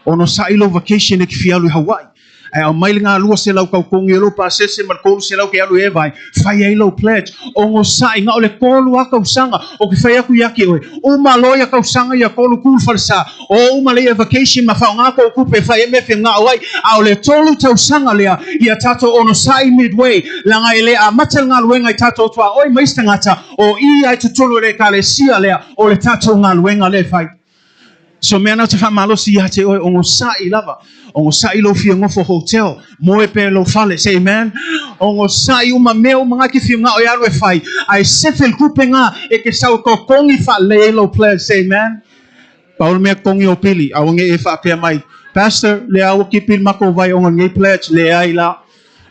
S4: Onosai lou vacation e te fia alu i Hawaii. Ae aumai le ga 200 taukogi ai lou pasese ma le 300 ke alu e eva ai, fai ai lou pledge. Onosai, na o le tolu lava tausaga, ou te fai atu ia te oe, uma loa ia tausaga ia tolu tu le falesa, o uma lea ia vacation ma faaaoga kou tupe e fai ai mea e finagalo ai, a o le tolu tausaga lea ia tatou onosai midway, leaga e le amata le galuega i tatou tuaoi ma isi tagata, o i ai totonu o le Ekalesia lea o le tatou galuega lea e fai. So mea na ou te faamalosi ia te oe, onosai lava. Onosai lou fia nofo hotel, moe pea i lou fale, say amen. Onosai uma mea uma na e te fia manao e alu e fai, ae sefe le tupe na e te sau e totogi faalelei ai lou pledge, say amen. Pau le mea totogi o pili, aua ne i e faapea mai, Pastor, lea ua kipi le matou vai ona o lenei pledge, leai la,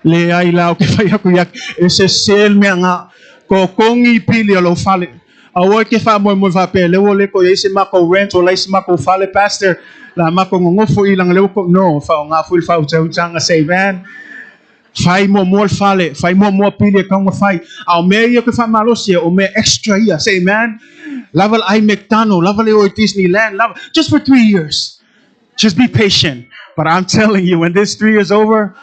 S4: leai la, ou te fai atu ia te, e sese le mea na, totogi pili o lou fale. Aua e te faamoemoe faapea, lea ua le toe i ai se matou rent, ua leai se matou fale, Pastor, la matou nonofo i leaga lea ua to, no, faaaoga foi le faautautaga, say amen. Fai muamua le fale, fai muamua pili e tatau ona fai. A o mea ia ou te faamalosi ai, o mea extra ia, say amen. Lava le ai McDonald, lava le o i Disneyland, lava, just for 3 years. Just be patient. But I'm telling you, when this 3 years over,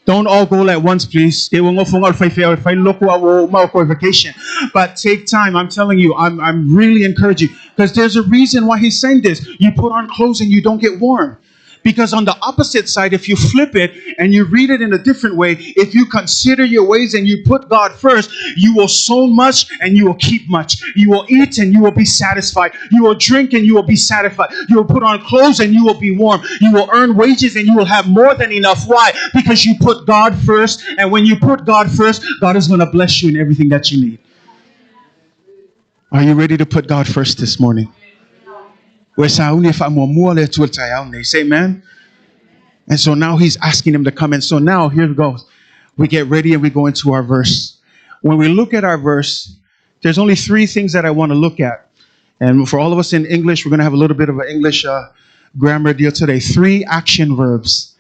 S4: don't all go at once, please. Te ua nofo ngā o le whaiwhea o le whai loko a ua uma o koe vacation. But take time. I'm telling you, I'm really encouraging. Because there's a reason why he's saying this. You put on clothes and you don't get warm. Because on the opposite side, if you flip it and you read it in a different way, if you consider your ways and you put God first, you will sow much and you will keep much. You will eat and you will be satisfied. You will drink and you will be satisfied. You will put on clothes and you will be warm. You will earn wages and you will have more than enough. Why? Because you put God first. And when you put God first, God is going to bless you in everything that you need. Are you ready to put God first this morning? Ua e sauni e faamuamua le Atua i le taeao nei. Say amen. And so now he's asking him to come. And so now here it goes. We get ready and we go into our verse. When we look at our verse, there's only three things that I want to look at. And for all of us in English, we're going to have a little bit of an English grammar deal today. Three action verbs.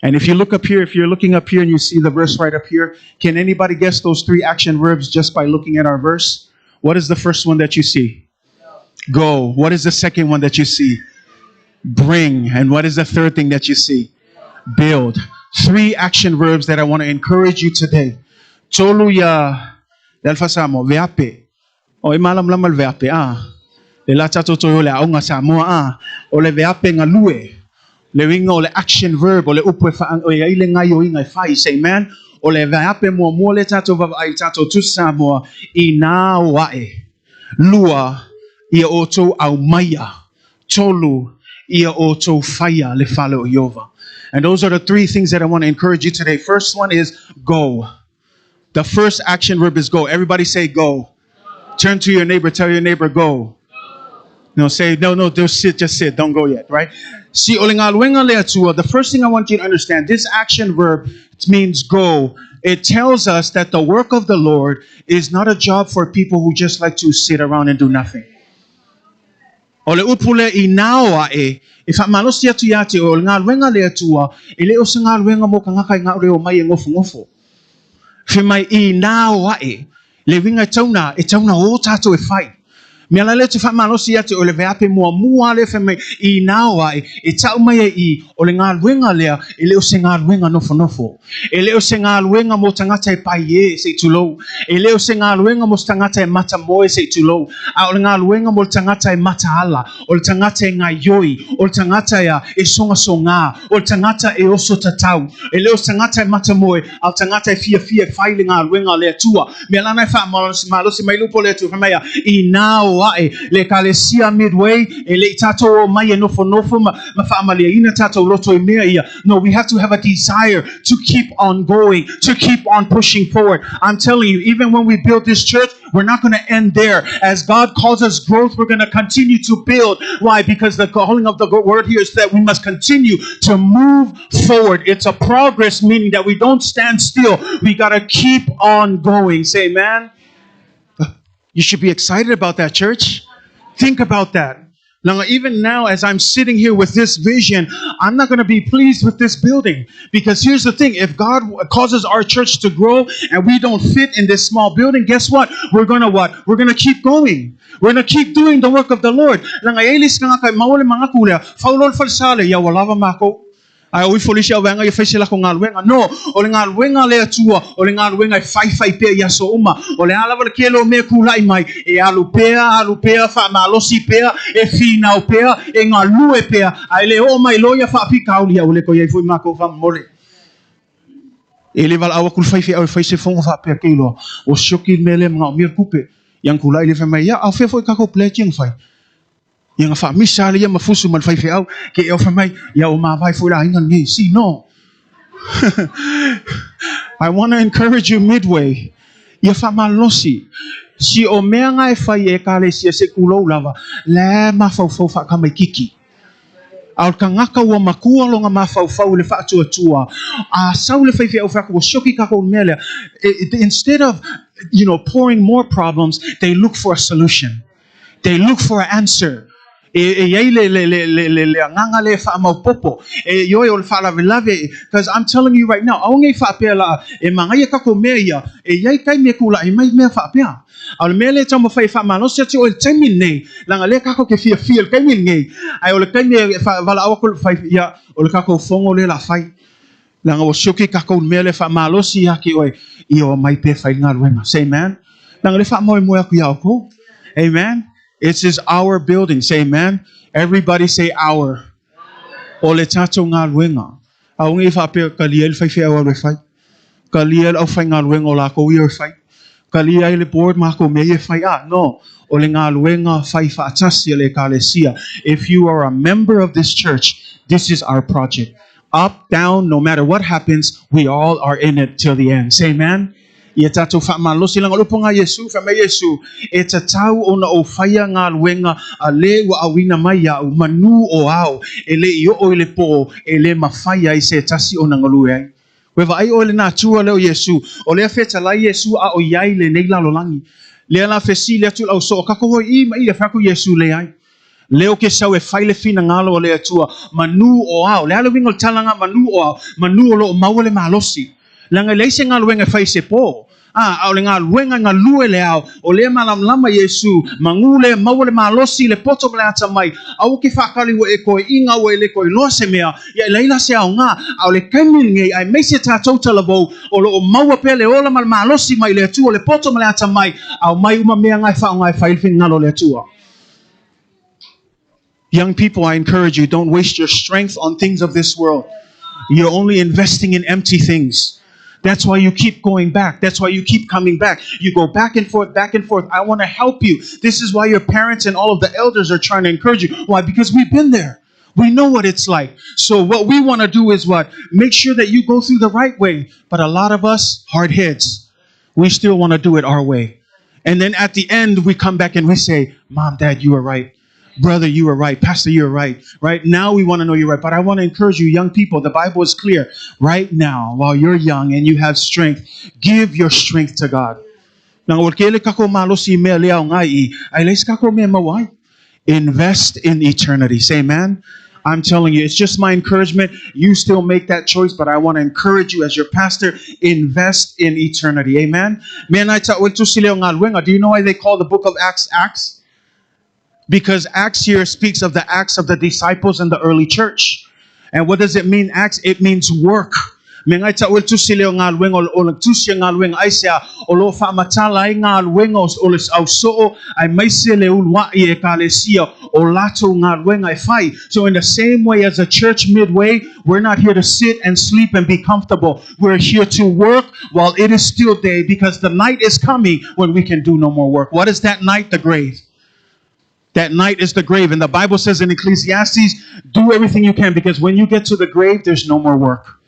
S4: And if you look up here, if you're looking up here and you see the verse right up here, can anybody guess those three action verbs just by looking at our verse? What is the first one that you see? Go. What is the second one that you see? Bring. And what is the third thing that you see? Build. Three action verbs that I want to encourage you today. Tolu ia le alofa Samoa, veape. O e malamalama le veape, a. Le la tatou toe o le aoga Samoa, a. O le veape galue. Le uiga o le action verb, o le upu e wha, o e ai le gaioiga e fai, say amen. O le veape muamua lea tatou vaavaai i tatou Tusi Samoa, inā o ae. Lua, ia outou aumaia. Tolu, ia outou faia le fale o Ieova. And those are the three things that I want to encourage you today. First one is go. The first action verb is go. Everybody say go. Turn to your neighbor, tell your neighbor go. No, say, no, no, just sit, just sit. Don't go yet, right? See, o le galuega a le Atua, the first thing I want you to understand, this action verb means go. It tells us that the work of the Lord is not a job for people who just like to sit around and do nothing. O le upu lea inao aʻe, e faamalosi atu iā te oe, o le galuega a le Atua, e le o se galuega mo tagata i gaʻu le omai e nofonofo. Fai mai, inao aʻe, le uiga e tau na, e tau na o tatou e fai. Mea la lea ou te faamalosi ia te oe le veape muamua lea fai mai, inao aʻe, e tau mai ai i, o le galuega lea, e le o se galuega nofonofo. E le o se galuega mo tagata e paiē, se i tulou. E le o se galuega mo se tagata e matamoe, se i tulou. A o le galuega mo le tagata e mataala, o le tagata e gaioi, o le tagata e, e sogasogā, o le tagata e oso tatau. E le o se tagata e matamoe, a o le tagata e fiafia e fai le galuega a le Atua. Mea lana e faamalosi mai le upu a le Atua, fai mai ia, inā o aʻe le Ekalesia Midway, e le i tatou omai e nofonofo ma, ma faamalieina tatou loto i mea ia. No, we have to have a desire to keep on going, to keep on pushing forward. I'm telling you, even when we build this church, we're not going to end there. As God calls us growth, we're going to continue to build. Why? Because the calling of the word here is that we must continue to move forward. It's a progress, meaning that we don't stand still. We got to keep on going. Say amen. You should be excited about that, church. Think about that. Now, even now, as I'm sitting here with this vision, I'm not going to be pleased with this building. Because here's the thing: if God causes our church to grow and we don't fit in this small building, guess what? We're going to what? We're going to keep going. We're going to keep doing the work of the Lord. Leaga e i ai le isi tagata e maua le magaku lea, fau loa le falesa lea, ia ua lava makou. Ae o ifo le isi auvaega ia fai se lako galuega. No, o le galuega a le Atua, o le galuega e faifai pea i aso uma. O le a lava le kele o mea kulaʻi mai, e alu pea, alu pea, faamalosi pea, e finau pea, e galue pea, a e le oo mai loa ia faafitauli, ia ua le toe i ai foi makou faamolemole. E le valaau atu le faifeau e fai se fono faapea ke iloa, ua sioki le mea lea e manaomia le tupe. Ia na tulaʻi lea fai mai, ia, a o fea foi tatou pledge ia na fai? Ia na faamisa lava ia ma fusu ma le faifeau, ke ea fai mai, ia ua mavae foi le aiga lenei. See, no. I want to encourage you Midway, ia faamalolosi. Si o mea na e fai e Ekalesia se i tulou lava, la e mafaufau faatamaititi. A o le tagata ua matua lona mafaufau i le faatuatua, a sau le faifeau fai atu ua sioki tatou i le mea lea, instead of, pouring more problems, they look for a solution. They look for an answer. E, e i ai le, le, le, le, le, le agaga lea e faamaopopo. E ioe o le faalavelave, because I'm telling you right now, aua nei faapea la, e manaia tatou mea ia, e i ai taimi e tulaʻi mai mea faapea. A o le mea lea e taumafai e faamalosi atu oe i le taimi lenei, leaga lea tatou te fiafia i le taimi lenei, ae o le taimi e valaau atu le fai, ia, o le tatou fono lea o le a fai. Leaga ua sioki takou i le mea lea faamalosi ia te oe, ia omai pea e fai le galuega. Say amen. Leaga lea faamoemoe atu iā outou. Amen. It is our building. Say amen. Everybody say our. O le tatou galuega. Aua nei faapea kalia ai le faifeau alu e fai. Kalia ai le aufaigaluega o lakou ia e fai. Kalia ai le board makou mea ia e fai. Ah, no. O le galuega fai faatasi a le Ekalesia. If you are a member of this church, this is our project. Up, down, no matter what happens, we all are in it till the end. Say amen. Ia tatou faamalosi leaga o le upu a Iesu, fai mai Iesu, e tatau ona ou faia galuega a le ua auina mai iaʻu, manu o ao, e le i oo i le po, e le mafai ai se tasi ona galue ai. Ua vaai oe i le natura lea o Iesu, o lea fetalai Iesu a o i ai lenei lalolagi. Lea la fesili atu le au soo, Kakou hoi i ma ia, fai atu Iesu, Leai. Lea ou ke sau e fai le finagalo o le Atua, manu o ao. Le a le uiga o le tala nga manu o ao? Manu o lo o maua le malosi. Leaga e leai se galuega e fai i se po. A, a o le galuega e galue le ao, o lea e malamalama Iesu, manu lea e maua le malosi, le poto ma le atamai, aua ke faakali ua e toeaiina, ua e le toe iloa se mea, ia e leai la se aoga. A o le taimi lenei, aemaise tatou talavou, o lo o maua pea le ola ma le malosi mai le Atua, le poto ma le atamai, aumai uma mea nga e faaaoga e fai le finagalo o le Atua. Young people, I encourage you, don't waste your strength on things of this world. You're only investing in empty things. That's why you keep going back. That's why you keep coming back. You go back and forth, back and forth. I want to help you. This is why your parents and all of the elders are trying to encourage you. Why? Because we've been there. We know what it's like. So what we want to do is what? Make sure that you go through the right way. But a lot of us, hard heads, we still want to do it our way. And then at the end, we come back and we say, Mom, Dad, you were right. Brother, you were right. Pastor, you're right. Right now, we want to know you're right. But I want to encourage you, young people, the Bible is clear. Right now, while you're young and you have strength, give your strength to God. Leaga ua tele kakou malosi i mea le aoga i i, ae leai se kakou mea e maua ai. Invest in eternity. Say amen. I'm telling you, it's just my encouragement. You still make that choice, but I want to encourage you as your pastor, invest in eternity. Amen. Man, I tell Do you know why they call the book of Acts Acts? Because Acts here speaks of the acts of the disciples in the early church. And what does it mean, Acts? It means work. Me ngai ta ul tusi leo galuega o le tusi galuega aisea o lo faamatala ai galuega o le ausoo aemaise le uluai ekalesia o latou galuega e fai. So in the same way as a church midway, we're not here to sit and sleep and be comfortable. We're here to work while it is still day because the night is coming when we can do no more work. What is that night? The grave. That night is the grave. And the Bible says in Ecclesiastes, do everything you can because when you get to the grave, there's no more work.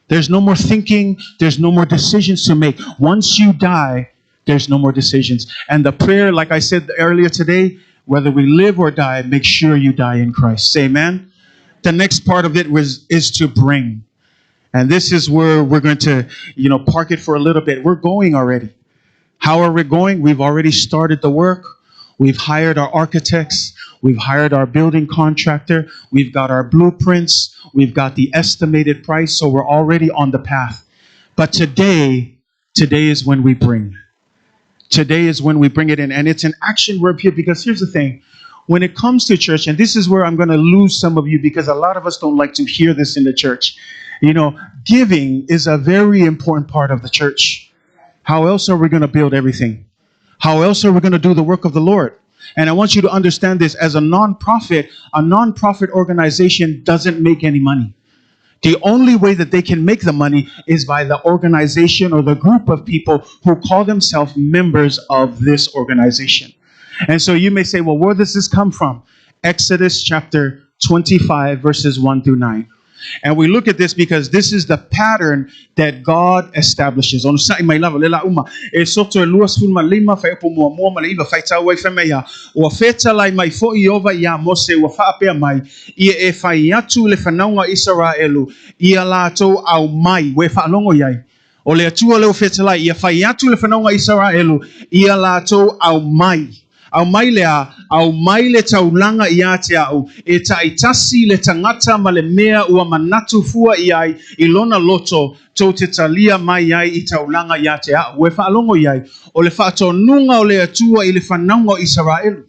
S4: There's no more thinking. There's no more decisions to make. Once you die, there's no more decisions. And the prayer, like I said earlier today, whether we live or die, make sure you die in Christ. Say amen. The next part of it was is to bring. And this is where we're going to, park it for a little bit. We're going already. How are we going? We've already started the work. We've hired our architects. We've hired our building contractor. We've got our blueprints. We've got the estimated price. So we're already on the path. But today, today is when we bring. Today is when we bring it in. And it's an action verb here because here's the thing. When it comes to church, and this is where I'm going to lose some of you because a lot of us don't like to hear this in the church. Giving is a very important part of the church. How else are we going to build everything? How else are we going to do the work of the Lord? And I want you to understand this as a nonprofit organization doesn't make any money. The only way that they can make the money is by the organization or the group of people who call themselves members of this organization. And so you may say, well, where does this come from? Exodus chapter 25, verses 1 through 9. And we look at this because this is the pattern that God establishes. Ono sa'i mai lava le la uma. E soto e 25 fuaiupu muamua ma le 9 faitau ai fai mai ia. Ua fetalai mai fo'i Ieova iā Mose ua faapea mai, Ia e fai atu i le fanauga o Isaraelu ia latou aumai, ua e faalogo i ai. O le Atua lea ua fetalai, ia fai atu i le fanauga o Isaraelu ia latou aumai. Aumai le a? Aumai le taulaga ia te a'u, e ta'itasi le tagata ma le mea ua manatu fua i ai i lona loto, tou te talia mai ai i taulaga ia te a'u. Ua e faalogo i ai, o le faatonuga o le Atua i le fanauga o Isaraelu.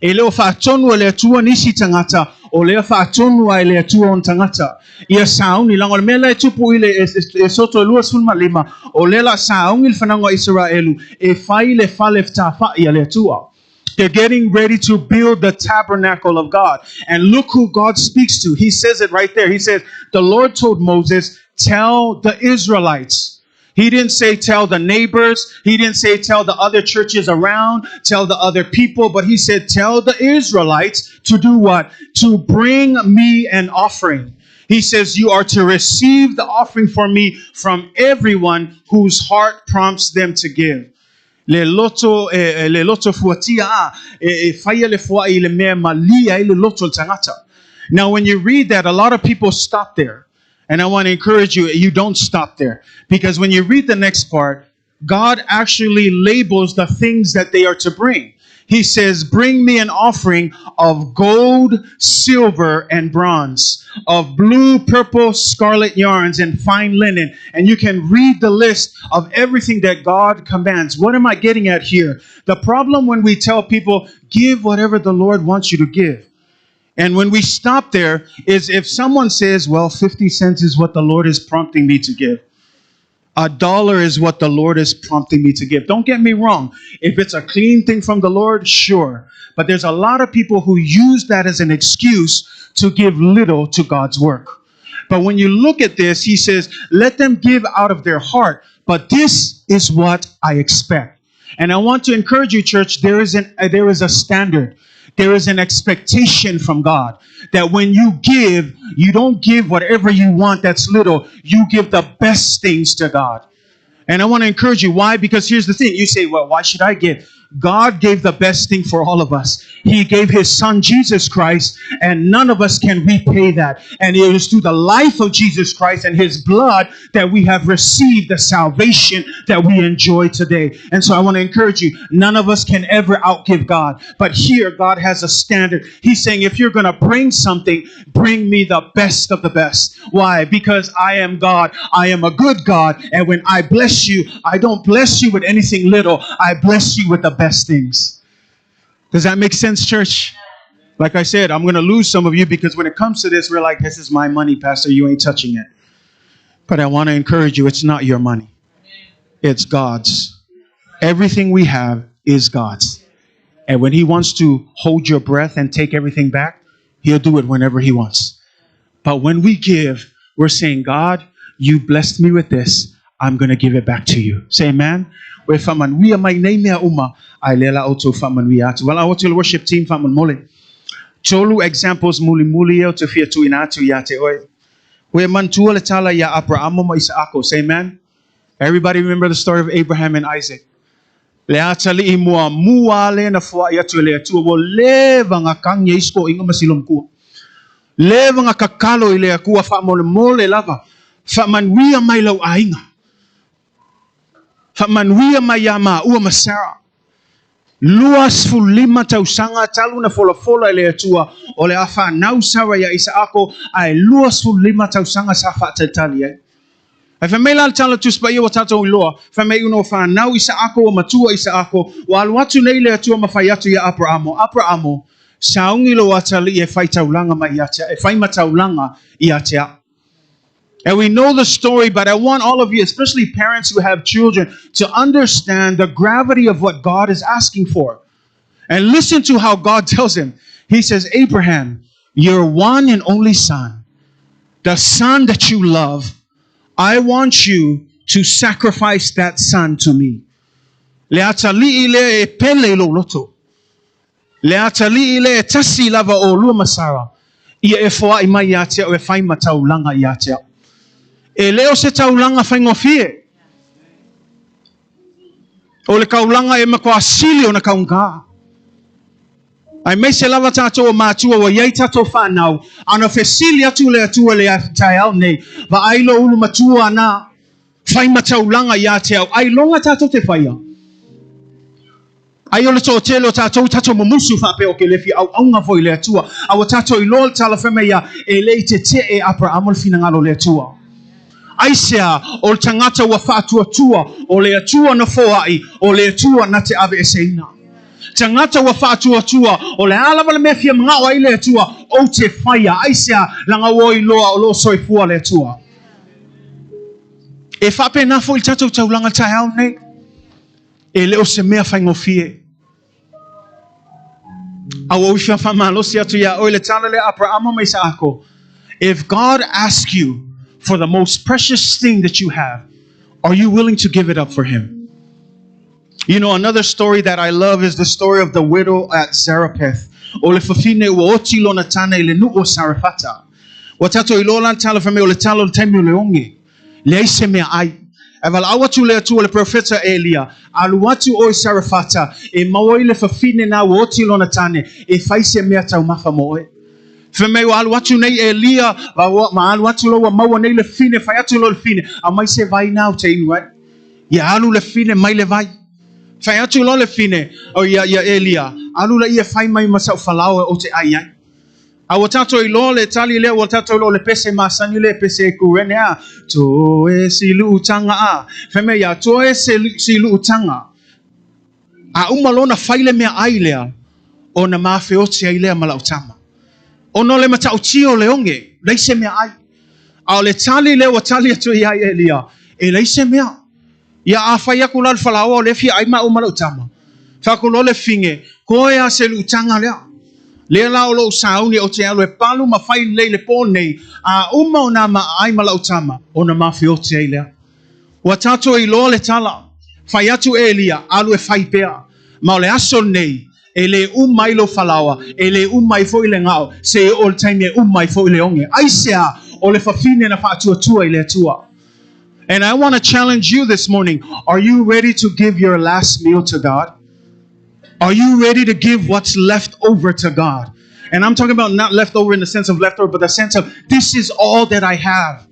S4: E le o faatonu e le Atua nisi tagata, o lea faatonu a e le Atua ona tagata. Ia sauni, leaga o le mea lea e tupu i le Esoto e 25, o lea la sauni le fanauga o Isaraelu e fai le fale fetafa'i a le Atua. They're getting ready to build the tabernacle of God. And look who God speaks to. He says it right there. He says, The Lord told Moses, Tell the Israelites. He didn't say tell the neighbors. He didn't say tell the other churches around, tell the other people, but he said tell the Israelites to do what? To bring me an offering. He says you are to receive the offering for me from everyone whose heart prompts them to give. Le loto e, le loto fuatia a e, e whaia le fua i le mea malia i le loto o le tagata. Now when you read that, a lot of people stop there. And I want to encourage you, you don't stop there. Because when you read the next part, God actually labels the things that they are to bring. He says, Bring me an offering of gold, silver, and bronze, of blue, purple, scarlet yarns, and fine linen. And you can read the list of everything that God commands. What am I getting at here? The problem when we tell people, give whatever the Lord wants you to give. And when we stop there, is if someone says, Well, 50 cents is what the Lord is prompting me to give. A dollar is what the Lord is prompting me to give. Don't get me wrong. If it's a clean thing from the Lord, sure. But there's a lot of people who use that as an excuse to give little to God's work. But when you look at this, he says, let them give out of their heart. But this is what I expect. And I want to encourage you, church, there is a standard. There is an expectation from God that when you give, you don't give whatever you want that's little. You give the best things to God. And I want to encourage you. Why? Because here's the thing. You say, well, why should I give? God gave the best thing for all of us. He gave His Son, Jesus Christ, and none of us can repay that. And it is through the life of Jesus Christ and His blood that we have received the salvation that we enjoy today. And so I want to encourage you, none of us can ever outgive God. But here, God has a standard. He's saying, if you're going to bring something, bring me the best of the best. Why? Because I am God. I am a good God. And when I bless you, I don't bless you with anything little. I bless you with the best things. Does that make sense, church? Like I said, I'm going to lose some of you because when it comes to this, we're like, this is my money, Pastor. You ain't touching it. But I want to encourage you, it's not your money. It's God's. Everything we have is God's. And when He wants to hold your breath and take everything back, He'll do it whenever He wants. But when we give, we're saying, God, you blessed me with this. I'm going to give it back to you. Say amen. Ua e faamanuia mai nei mea uma, a lea la outou faamanuia atu. Well, I to worship team faamolemole. Tolu examples mulimuli e ou te fia tuuina atu ia te oe. Ua e manatua le tala ia Aperamo ma Isaako. Say amen. Everybody remember the story of Abraham and Isaac. Le atalii muamua lea na foai atu e le Atua ua leva ona kagi e isi toeaiina ma si lomkua. Leva ona tatalo i le Atua faamolemole lava. Faamanuia mai lau aiga. Faamanuia mai ia maua ma Sarah. 25 tausaga talu na folafola e le Atua o le a fanau Sarah ia Isaako ae 25 tausaga sa faatalitali ai. Ae fai mai la le tala Tusi Paia ua tatou iloa, fai mai ina ua fanau Isaako ua matua Isaako, ua alu atu nei le Atua ma fai atu ia Aperamo, Aperamo, sauni lou atalii e fai taulaga mai ia te e fai ma taulaga ia te au. And we know the story, but I want all of you, especially parents who have children, to understand the gravity of what God is asking for. And listen to how God tells him. He says, Abraham, your one and only son, the son that you love, I want you to sacrifice that son to me. Le atalii lea e pele i lou loto. Le atalii lea e tasi lava o oulua ma Sara, ia e foai mai ia te au e fai ma taulaga ia te au. E le o se taulaga faigofie. O le kaulaga e matua sili ona taugata. Aemaise lava tatou o matua ua i ai tatou fanau, a na fesili atu le Atua i le taeao nei, vaai lou ulu matua na fai ma taulaga ia te au, ailoga tatou te faia. Ai o le toatele o tatou, tatou mumusu faapea ou te le fia auauna foi i le Atua. A ua tatou iloa le tala fai mai ia, e le i tetee Aperamo i le finagalo o le Atua. Aisea, o le tagata ua faatuatua, o le Atua na foai, o le Atua na te aveeseina. Tagata ua faatuatua, o le a lava le mea fia manao ai le Atua, ou te faia. Aisea, leaga ua iloa o lo o soifua le Atua. E faapena foi le tatou taulaga taeao nei. E le o se mea faigofie. A ua ou fia faamalosi atu iā oe le tala lea Aperamo ma Isaako. If God asks you for the most precious thing that you have, are you willing to give it up for Him? You know, another story that I love is the story of the widow at Zarephath. O le fafine ua oti lona tane i le nuu o Sarefata. Ua tatou iloa la le tala fai mai o le tala o le taimi o le oge. Leai se meaai. Ae valaau atu le Atua i le perofeta Elia, Alu atu oe i Sarefata, e maua ai le fafine na ua oti lona tane, e fai se mea taumafa mo oe. Fai mai ua alu atu nei Elia, ma alu atu loa ua maua nei le fafine, fai atu loa le fafine, Aumai se vai na ou te inu ai. Ia alu le fafine mai le vai. Fai atu loa le fafine, o ia, ia Elia, alu laia e fai mai ma sau falaoa ou te ai ai. A ua tatou iloa le tali lea, ua tatou iloa le pese masani lea, pese e kurene a, toe si lu'utaga a. Fai mai ia, toe se si lu'utaga. A uma loa ona fai le meaai lea, ona mafeote ai lea ma lau tama. Ona o le matautia o le oge, leai se meaai. A o le tali lea ua tali atu i ai Elia, e leai se mea. Ia a fai atu la le falaoa o lea e fia ai maua ma lau tama. Fai atu loa le fafine, Toe a se lu'utaga lea. Lea la o lou sauni ou te alu e palu ma fai lelei le po nei, a uma ona ma ai ma lau tama, ona mafeote ai lea. Ua tatou iloa le tala. Fai atu Elia, alu e fai pea. Ma o le aso lenei, e le uma ai lou falaoa, e le uma ai foi le gao, seia oo i le taimi e uma ai foi le oge. Aisea? O le fafine na faatuatua i le Atua. And I want to challenge you this morning. Are you ready to give your last meal to God? Are you ready to give what's left over to God? And I'm talking about not left over in the sense of leftover, but the sense of this is all that I have.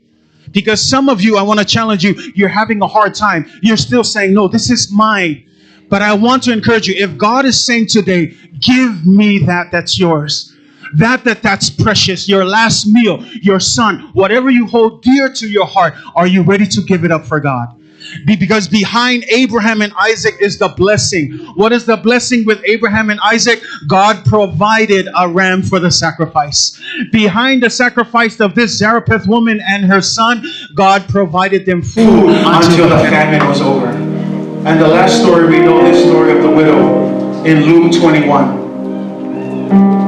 S4: Because some of you, I want to challenge you, you're having a hard time. You're still saying, no, this is mine. But I want to encourage you, if God is saying today, give me that that's yours, that's precious, your last meal, your son, whatever you hold dear to your heart, are you ready to give it up for God? Because behind Abraham and Isaac is the blessing. What is the blessing with Abraham and Isaac? God provided a ram for the sacrifice. Behind the sacrifice of this Zarephath woman and her son, God provided them food
S3: until the famine was over. And the last story, we know this story of the widow in Luke 21.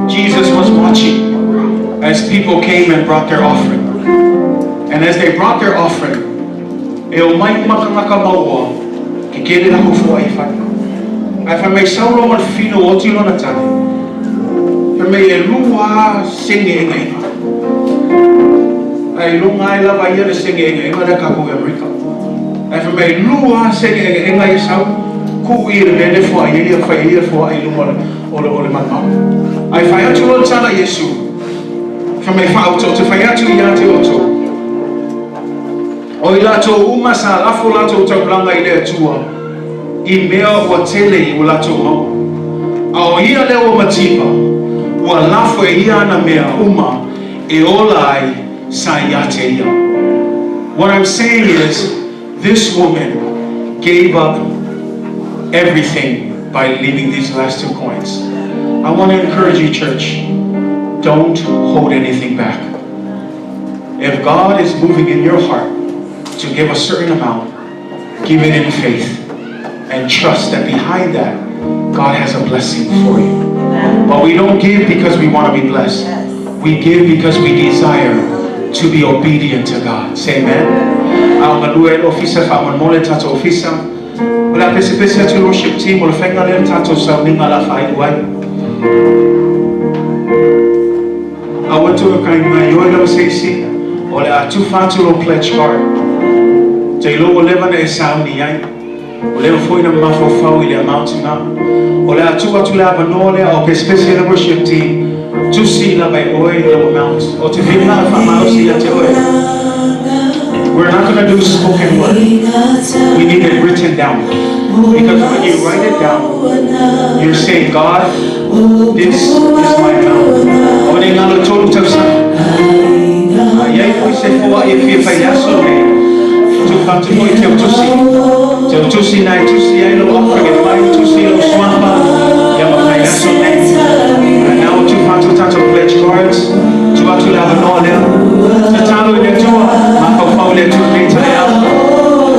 S3: Jesus was watching as people came and brought their offering. And as they brought their offering, e o mai makangaka maua, ke kere la kufua i whai. Ai whai mai saulo ma fino o tilo na tane. Whai mai e lua senge enga enga. Ai lunga ai lava ia le senge enga enga le kako e Amerika. Ai whai mai lua senge enga enga i sau, ku i le mele fua i ia whai ia fua i lunga o le o le manau. Ai whai atu lo tala Yesu. Whai mai wha auto, te whai atu i ate oto. O i latou uma sa lafo latou taulaga i le Atua, i mea ua tele i ua latou maua. A o ia lea ua matipa, ua lafo e ia ana mea uma e ola ai sa ia te ia. What I'm saying is, this woman gave up everything by leaving these last two coins. I want to encourage you, church, don't hold anything back. If God is moving in your heart to give a certain amount, give it in faith and trust that behind that, God has a blessing for you. But we don't give because we want to be blessed. We give because we desire to be obedient to God. Say amen. Ao galue le ofisa fa mo le tatou ofisa. O le a pesepese atu le worship team o le whainga lea le tatou sauniga la whai uai. Aua tu e kai mai oi lava se isi, o le a tufa atu lo pledge card. Te ilo ua leva na e sauni ai. O leva foi na mafaufau i le amount na. O le a tuu atu le avanoa lea o pesepese le worship team, tusi lava e oe lau amount. O te whiringa e whamausi ia te oe. We're not going to do spoken word. We need it written down. Because when you write it down, you're saying, God, this is my amount. O ne ngalo tolu tausaga. A iai foi se foa e fia fai aso nei. Tu whatu foi te utusi. Te utusi nai tusi ai lo offering e mai tusi lo swapa. Ia ma fai aso nei. And now tu whatu tatou pledge cards. Tu atu le avanoa lea. Tatalo i le Atua. Mafaufau le Atua nei taeao.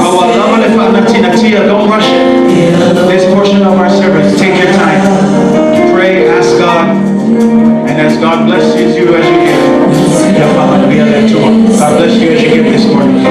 S3: Aua lava le whaanatinatia. Don't rush it. This portion of our service, take your time. Pray, ask God. And as God blesses you as you give, ia whamanuia le Atua. God bless you as you give this morning.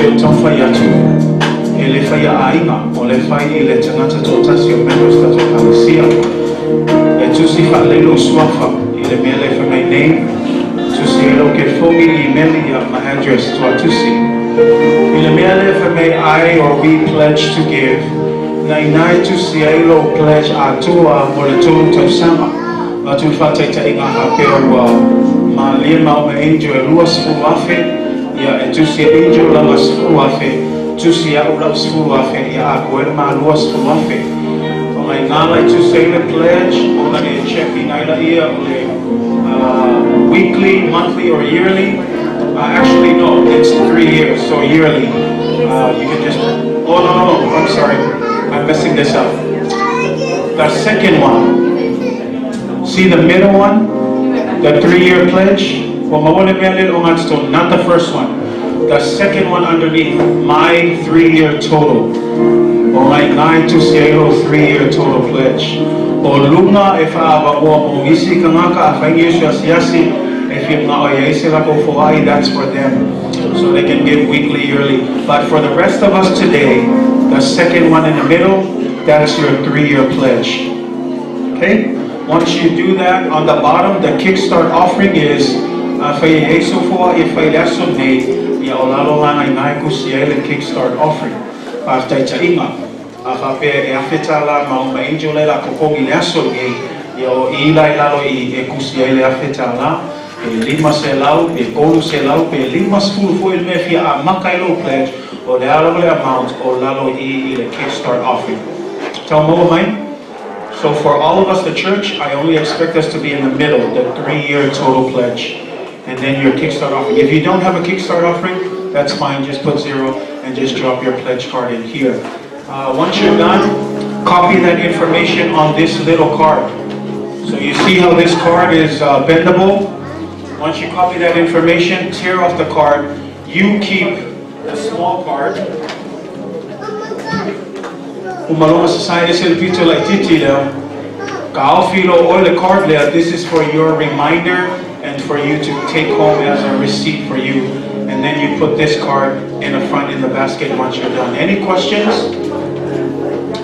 S3: Te ou taumafai atu, e le fai ia aiga, o le fai i le tagata toatasi o members o tatou ekalesia. E tusi faalelei lou suafa i le mea lea e fai mai nei, tusi ai lou telefoni, email ia ma address tuatusi. I le mea lea e fai mai I or we pledge to give, na ina e tusi ai lou pledge atoa mo le tolu tausaga. Avatu le faataitaiga faapea ua malie ma uma Angel e 20,000, ia e tusi e Angel lana 10,000, tusi au lau 10,000, ia atoa ai le ma 20,000. O i ina la e tusi ai le pledge, ona e check ina ai laia o le weekly, monthly or yearly. Actually, no, it's 3 years, so yearly. You can just, oh, no, no, no, I'm sorry. I'm messing this up. The second one, see the middle one? The 3-year pledge? Well, not the first one. The second one underneath, my 3-year total. O i ina e tusi ai lou 3-year total pledge. O luga e faaavanoa mo isi tagata a fai ni usu asiasi e fia manao e i ai se latou foai, that's for them. So they can give weekly, yearly. But for the rest of us today, the second one in the middle, that's your 3-year pledge. Okay? Once you do that, on the bottom, the kickstart offering is fai e so foa e fai le aso nei, ia o lalo lana i nai kusi ai le kickstart offering. Faataitaiga. A faapea e $1,000 ma uma Angel le la totogi le aso nei, ia o i la i lalo i e kusi ai le $1,000, pe 500, pe 300, pe 50 foi le mea fia amata ai lou pledge, o le a lava le amount o lalo i le kickstart offering. Tau maua mai? So for all of us, the church, I only expect us to be in the middle, the 3-year total pledge. And then your kickstart offering. If you don't have a kickstart offering, that's fine. Just put zero and just drop your pledge card in here. Once you're done, copy that information on this little card. So you see how this card is bendable? Once you copy that information, tear off the card. You keep the small card. Umaloma Society se le pito laitiiti lea. Ka ofi lo o le card lea, this is for your reminder and for you to take home as a receipt for you. And then you put this card in the front in the basket once you're done. Any questions?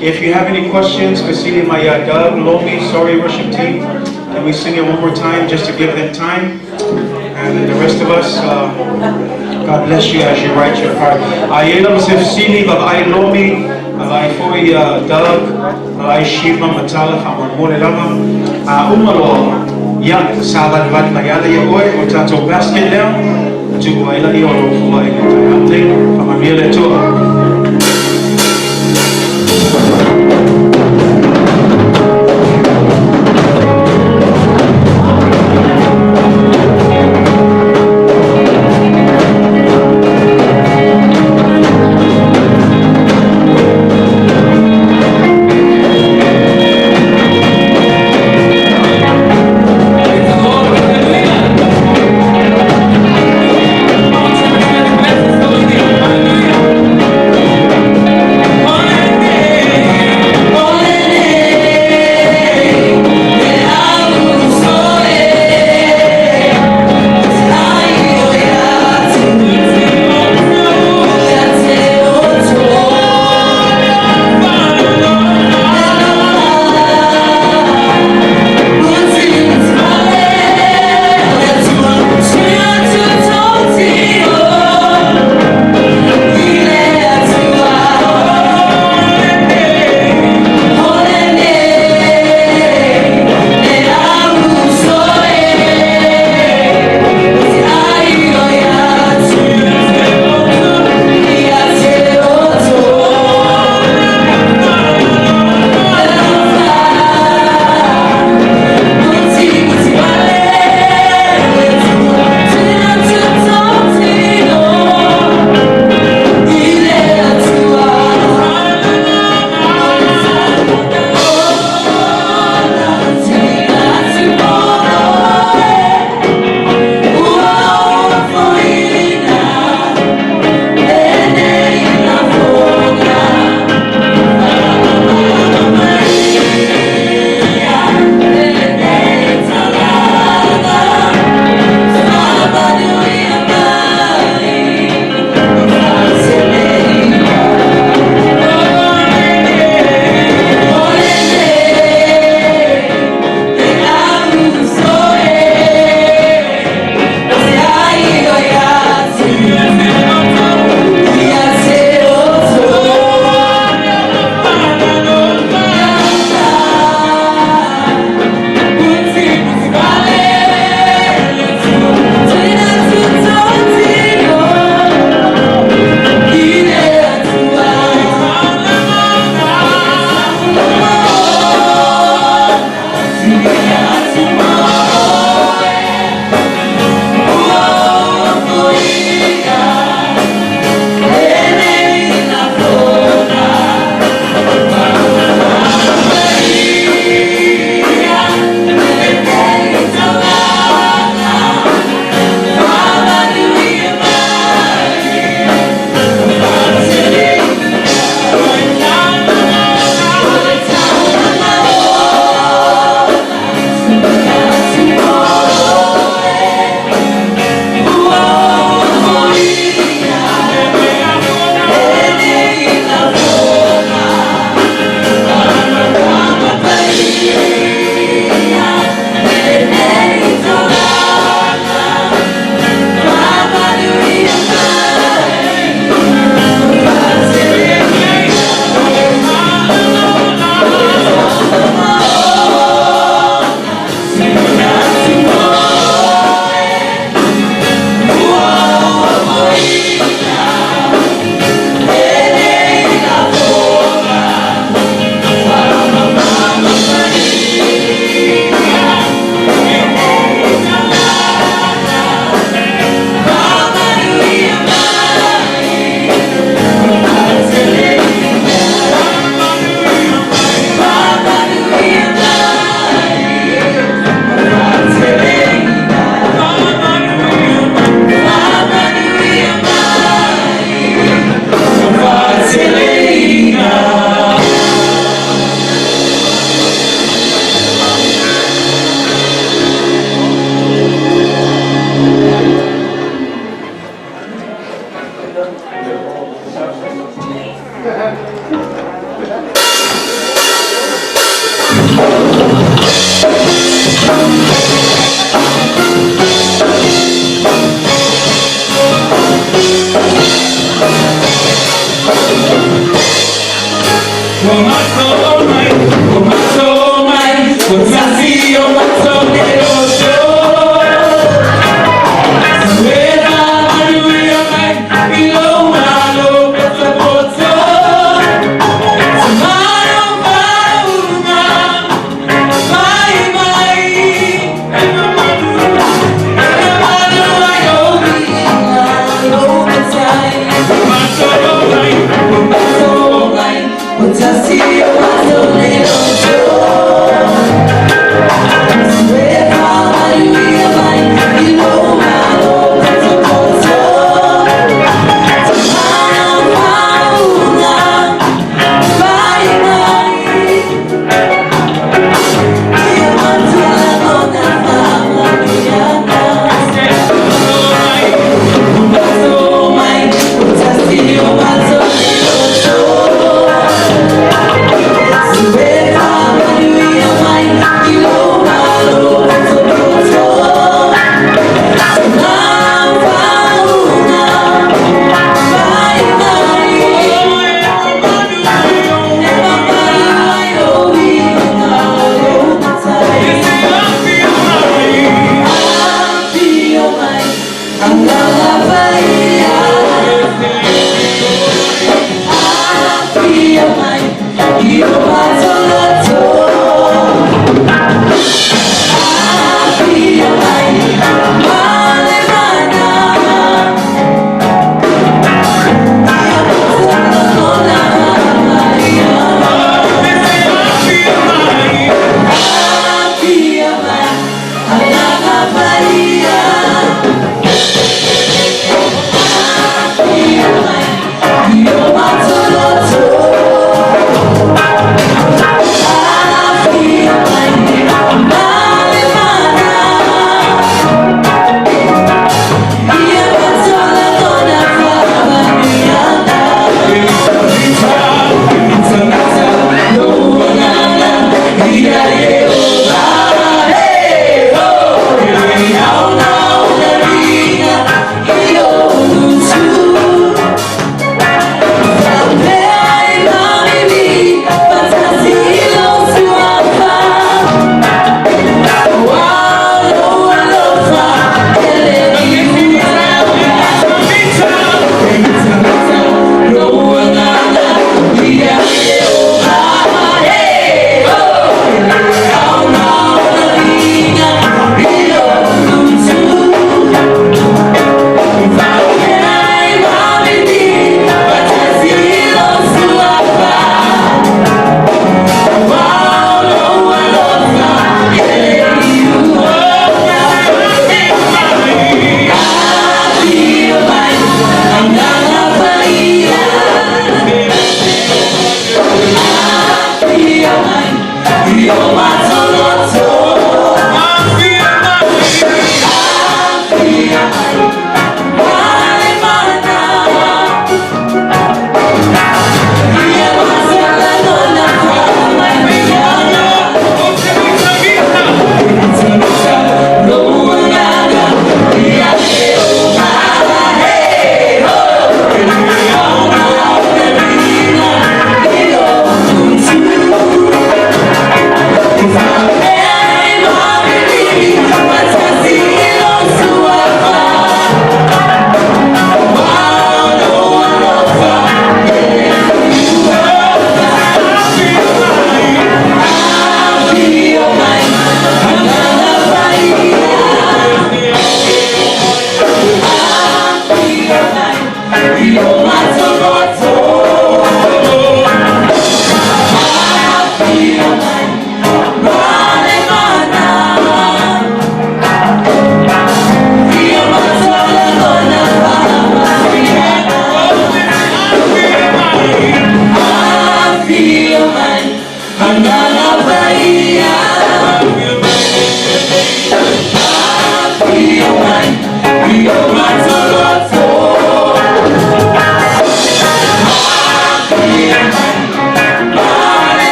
S3: If you have any questions, Vasily Maya, Doug, Lomi, sorry worship team. Can we sing it one more time just to give them time? And then the rest of us, God bless you as you write your card. Aia ma se fesili, vaai Lomi, vaai foi Doug, vaai Shima Matala, faamolemole lava. A uma loa, ia, savalivali mai ala ia oe, o tatou basket lea, tuu ai la ia o lou foai le taeao nei. Faamanuia le Atua.
S2: Praise the Lord. Hallelujah. Come on, church, let's bless His holy name. Hallelujah.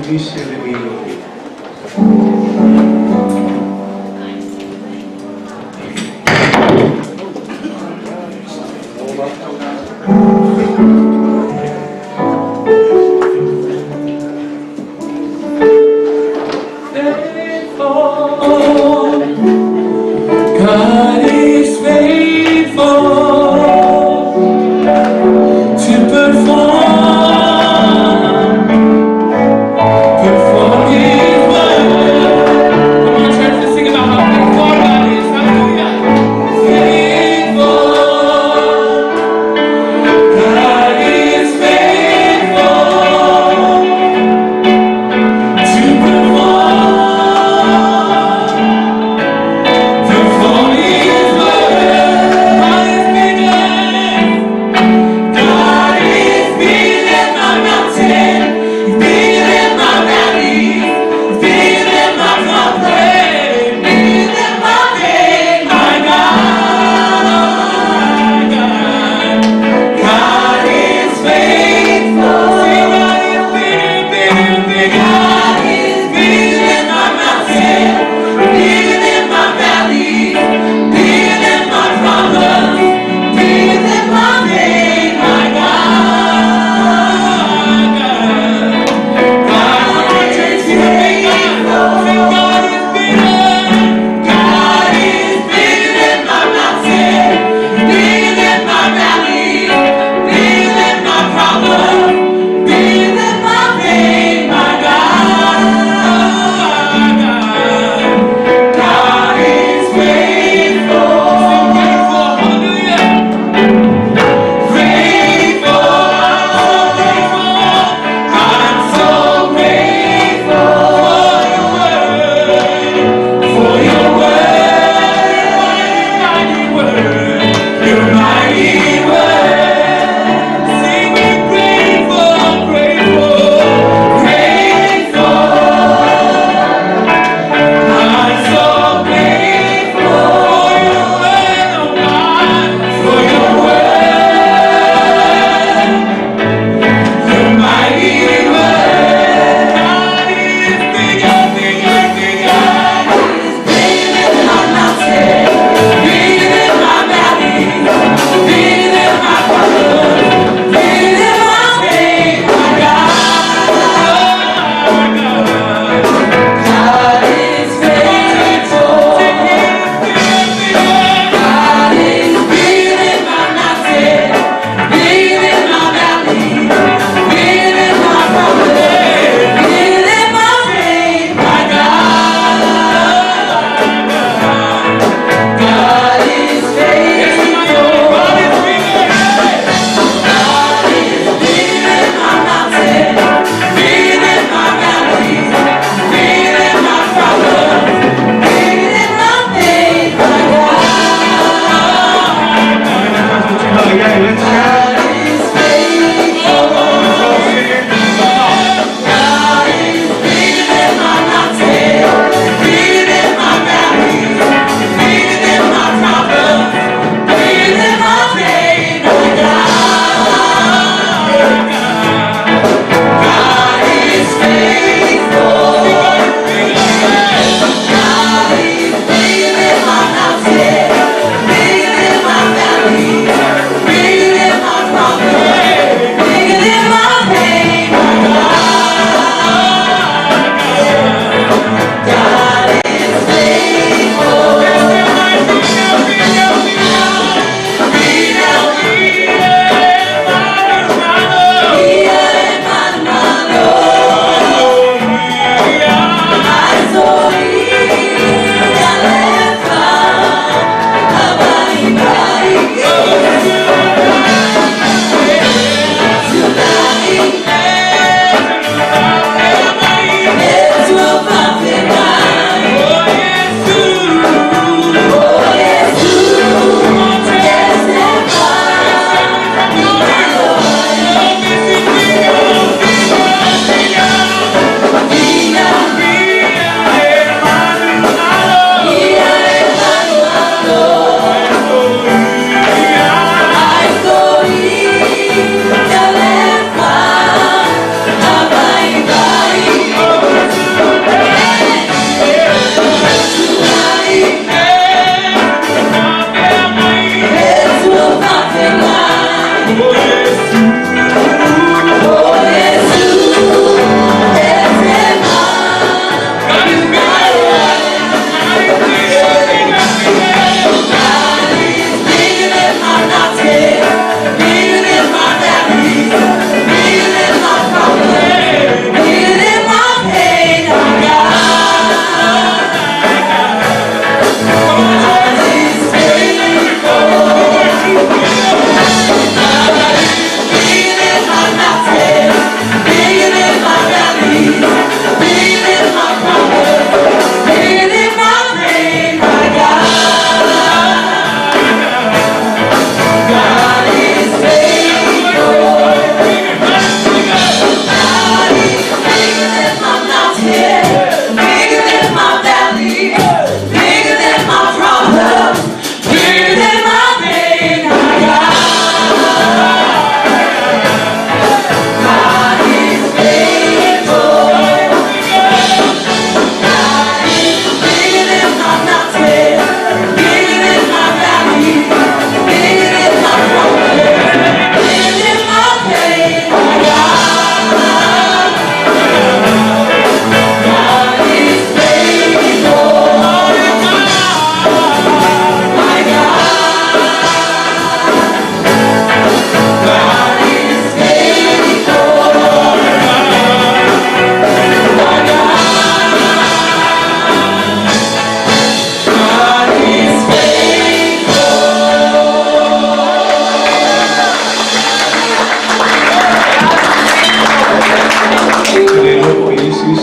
S3: Nisi e le i.
S2: Faithful. God is faithful to perform, perform His word. Come on, church, let's sing about how faithful God is. Hallelujah. Faithful. God is faithful to perform. Perform His word. God is bigger. God is bigger than my mountain. He's bigger than my valley. He's bigger than my problem. Bigger than my pain. My God, God, God is faithful. Say God is bigger, bigger, bigger. God is bigger than my mountain. Bigger than my valley. Bigger than my problems. Bigger than my pain. My God, God. God, come on, church, sing a big God. Say God is bigger. God is bigger than my mountain. Bigger than my valley. Bigger than my problem. Bigger than my pain. My God,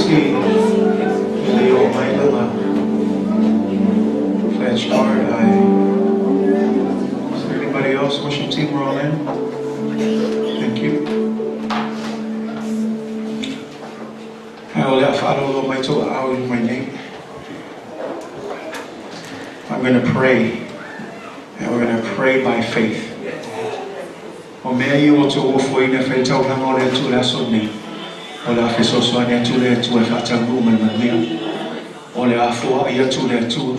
S3: isi e le i oo mai lana pledge card ae Is there anybody else? Worship team, we're all in. Thank you. Ae o le a faalolo mai tou aao i luma nei. I'm going to pray. And we're going to pray by faith. O mea ia ua outou fuafuaina e fai i le taulaga o le Atua i le aso lenei, o le a fesoasoani atu le Atua e faataunuu ma le manuia. O le a foai atu le Atua,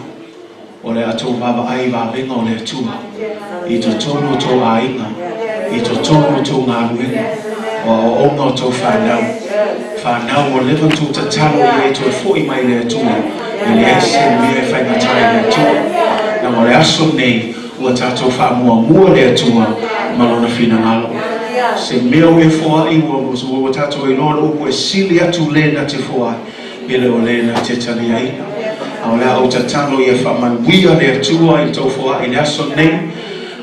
S3: o le a tou vaavaai i vavega o le Atua i totonu o tou aiga, i totonu o tou galuega, o aoaoga o tou fanau. Fanau ua leva ona tou tatalo i ai toe foi mai i le Atua, e leai se mea e faigata i le Atua. Leaga o le aso lenei, ua tatou faamuamua le Atua ma Lona finagalo. Se mea ua e foai, ua ua tatou iloa le upu e sili atu le na te foai i le o le na te taliaina. A o le a ou tatalo ia faamanuia le Atua i tou foai i le aso lenei,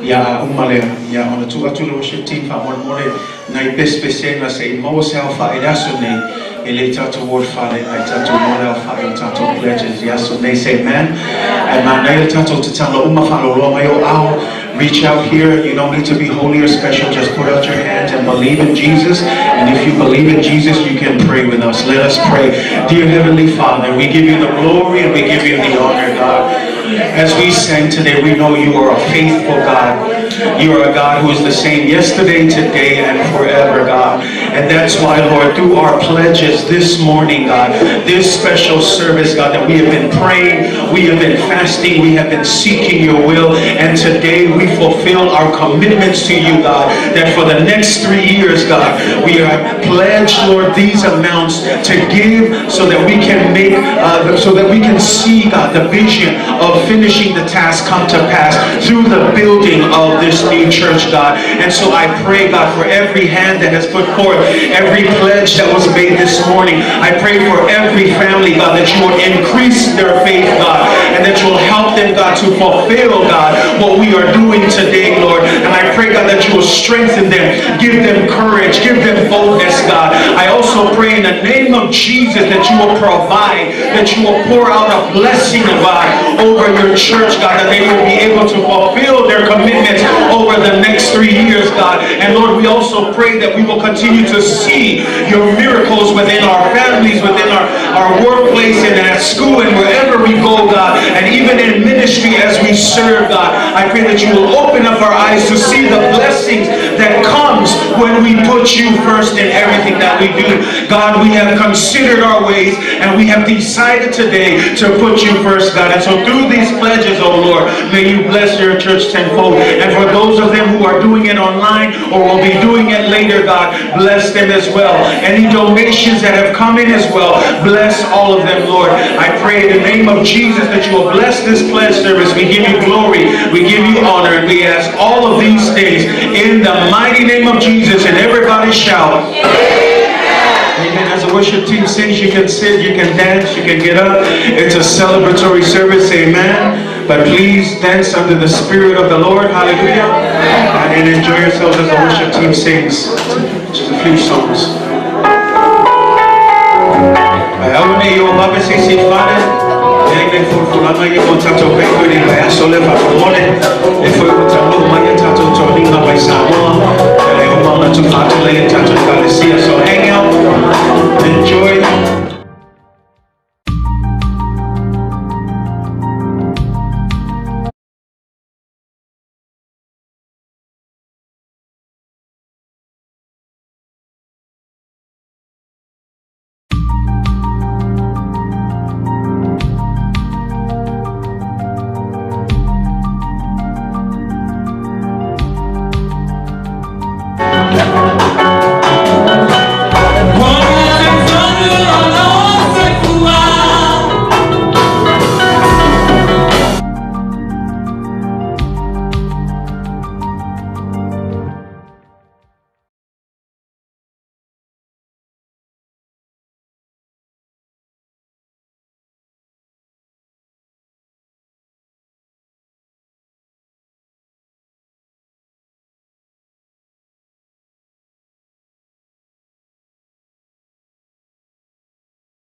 S3: ia a uma lea, ia ona tuu atu le worship team faamolemole nai pesepesega se i maua se aofai i le aso nei, e le i tatou o i le fale, ae tatou maua le aofai o tatou pledges i aso nei. Say amen. Ae manaia le tatou tatalo uma faaloloa mai ou aao. Reach out here. You don't need to be holy or special. Just put out your hands and believe in Jesus. And if you believe in Jesus, you can pray with us. Let us pray. Dear Heavenly Father, we give you the glory and we give you the honor, God. As we sang today, we know you are a faithful God. You are a God who is the same yesterday, today, and forever, God. And that's why, Lord, through our pledges this morning, God, this special service, God, that we have been praying, we have been fasting, we have been seeking your will, and today we fulfill our commitments to you, God, that for the next 3 years, God, we are pledged, Lord, these amounts to give so that we can make, so that we can see, God, the vision of finishing the task come to pass through the building of this new church, God. And so I pray, God, for every hand that has put forth, every pledge that was made this morning. I pray for every family, God, that you will increase their faith, God, and that you will help them, God, to fulfill, God, what we are doing today, Lord. And I pray, God, that you will strengthen them, give them courage, give them boldness, God. I also pray in the name of Jesus that you will provide, that you will pour out a blessing, God, over your church, God, that they will be able to fulfill their commitments over the next 3 years, God. And Lord, we also pray that we will continue to see your miracles within our families, within our workplace and at school and wherever we go, God. And even in ministry as we serve, God. I pray that you will open up our eyes to see the blessings that comes when we put you first in everything that we do. God, we have considered our ways and we have decided today to put you first, God. And so through these pledges, oh Lord, may you bless your church tenfold. And for those of them who are doing it online or will be doing it later, God, bless them as well. Any donations that have come in as well, bless all of them, Lord. I pray in the name of Jesus that you will bless this pledge service. We give you glory, we give you honor, and we ask all of these things in the mighty name of Jesus. And everybody shout, Amen. As the worship team sings, you can sit, you can dance, you can get up. It's a celebratory service, amen. But please dance under the Spirit of the Lord, hallelujah. And enjoy yourselves as the worship team sings just a few songs. Ae aua ne i o vave se isi i fale, e ai nei fulafulaga ia mo tatou banquet i le vaiaso lea faamolemole, e foi ua taunuu mai a tatou toniga mai Samoa, e le uma ona tufa atu lea i tatou ekalesia. So hang out, enjoy.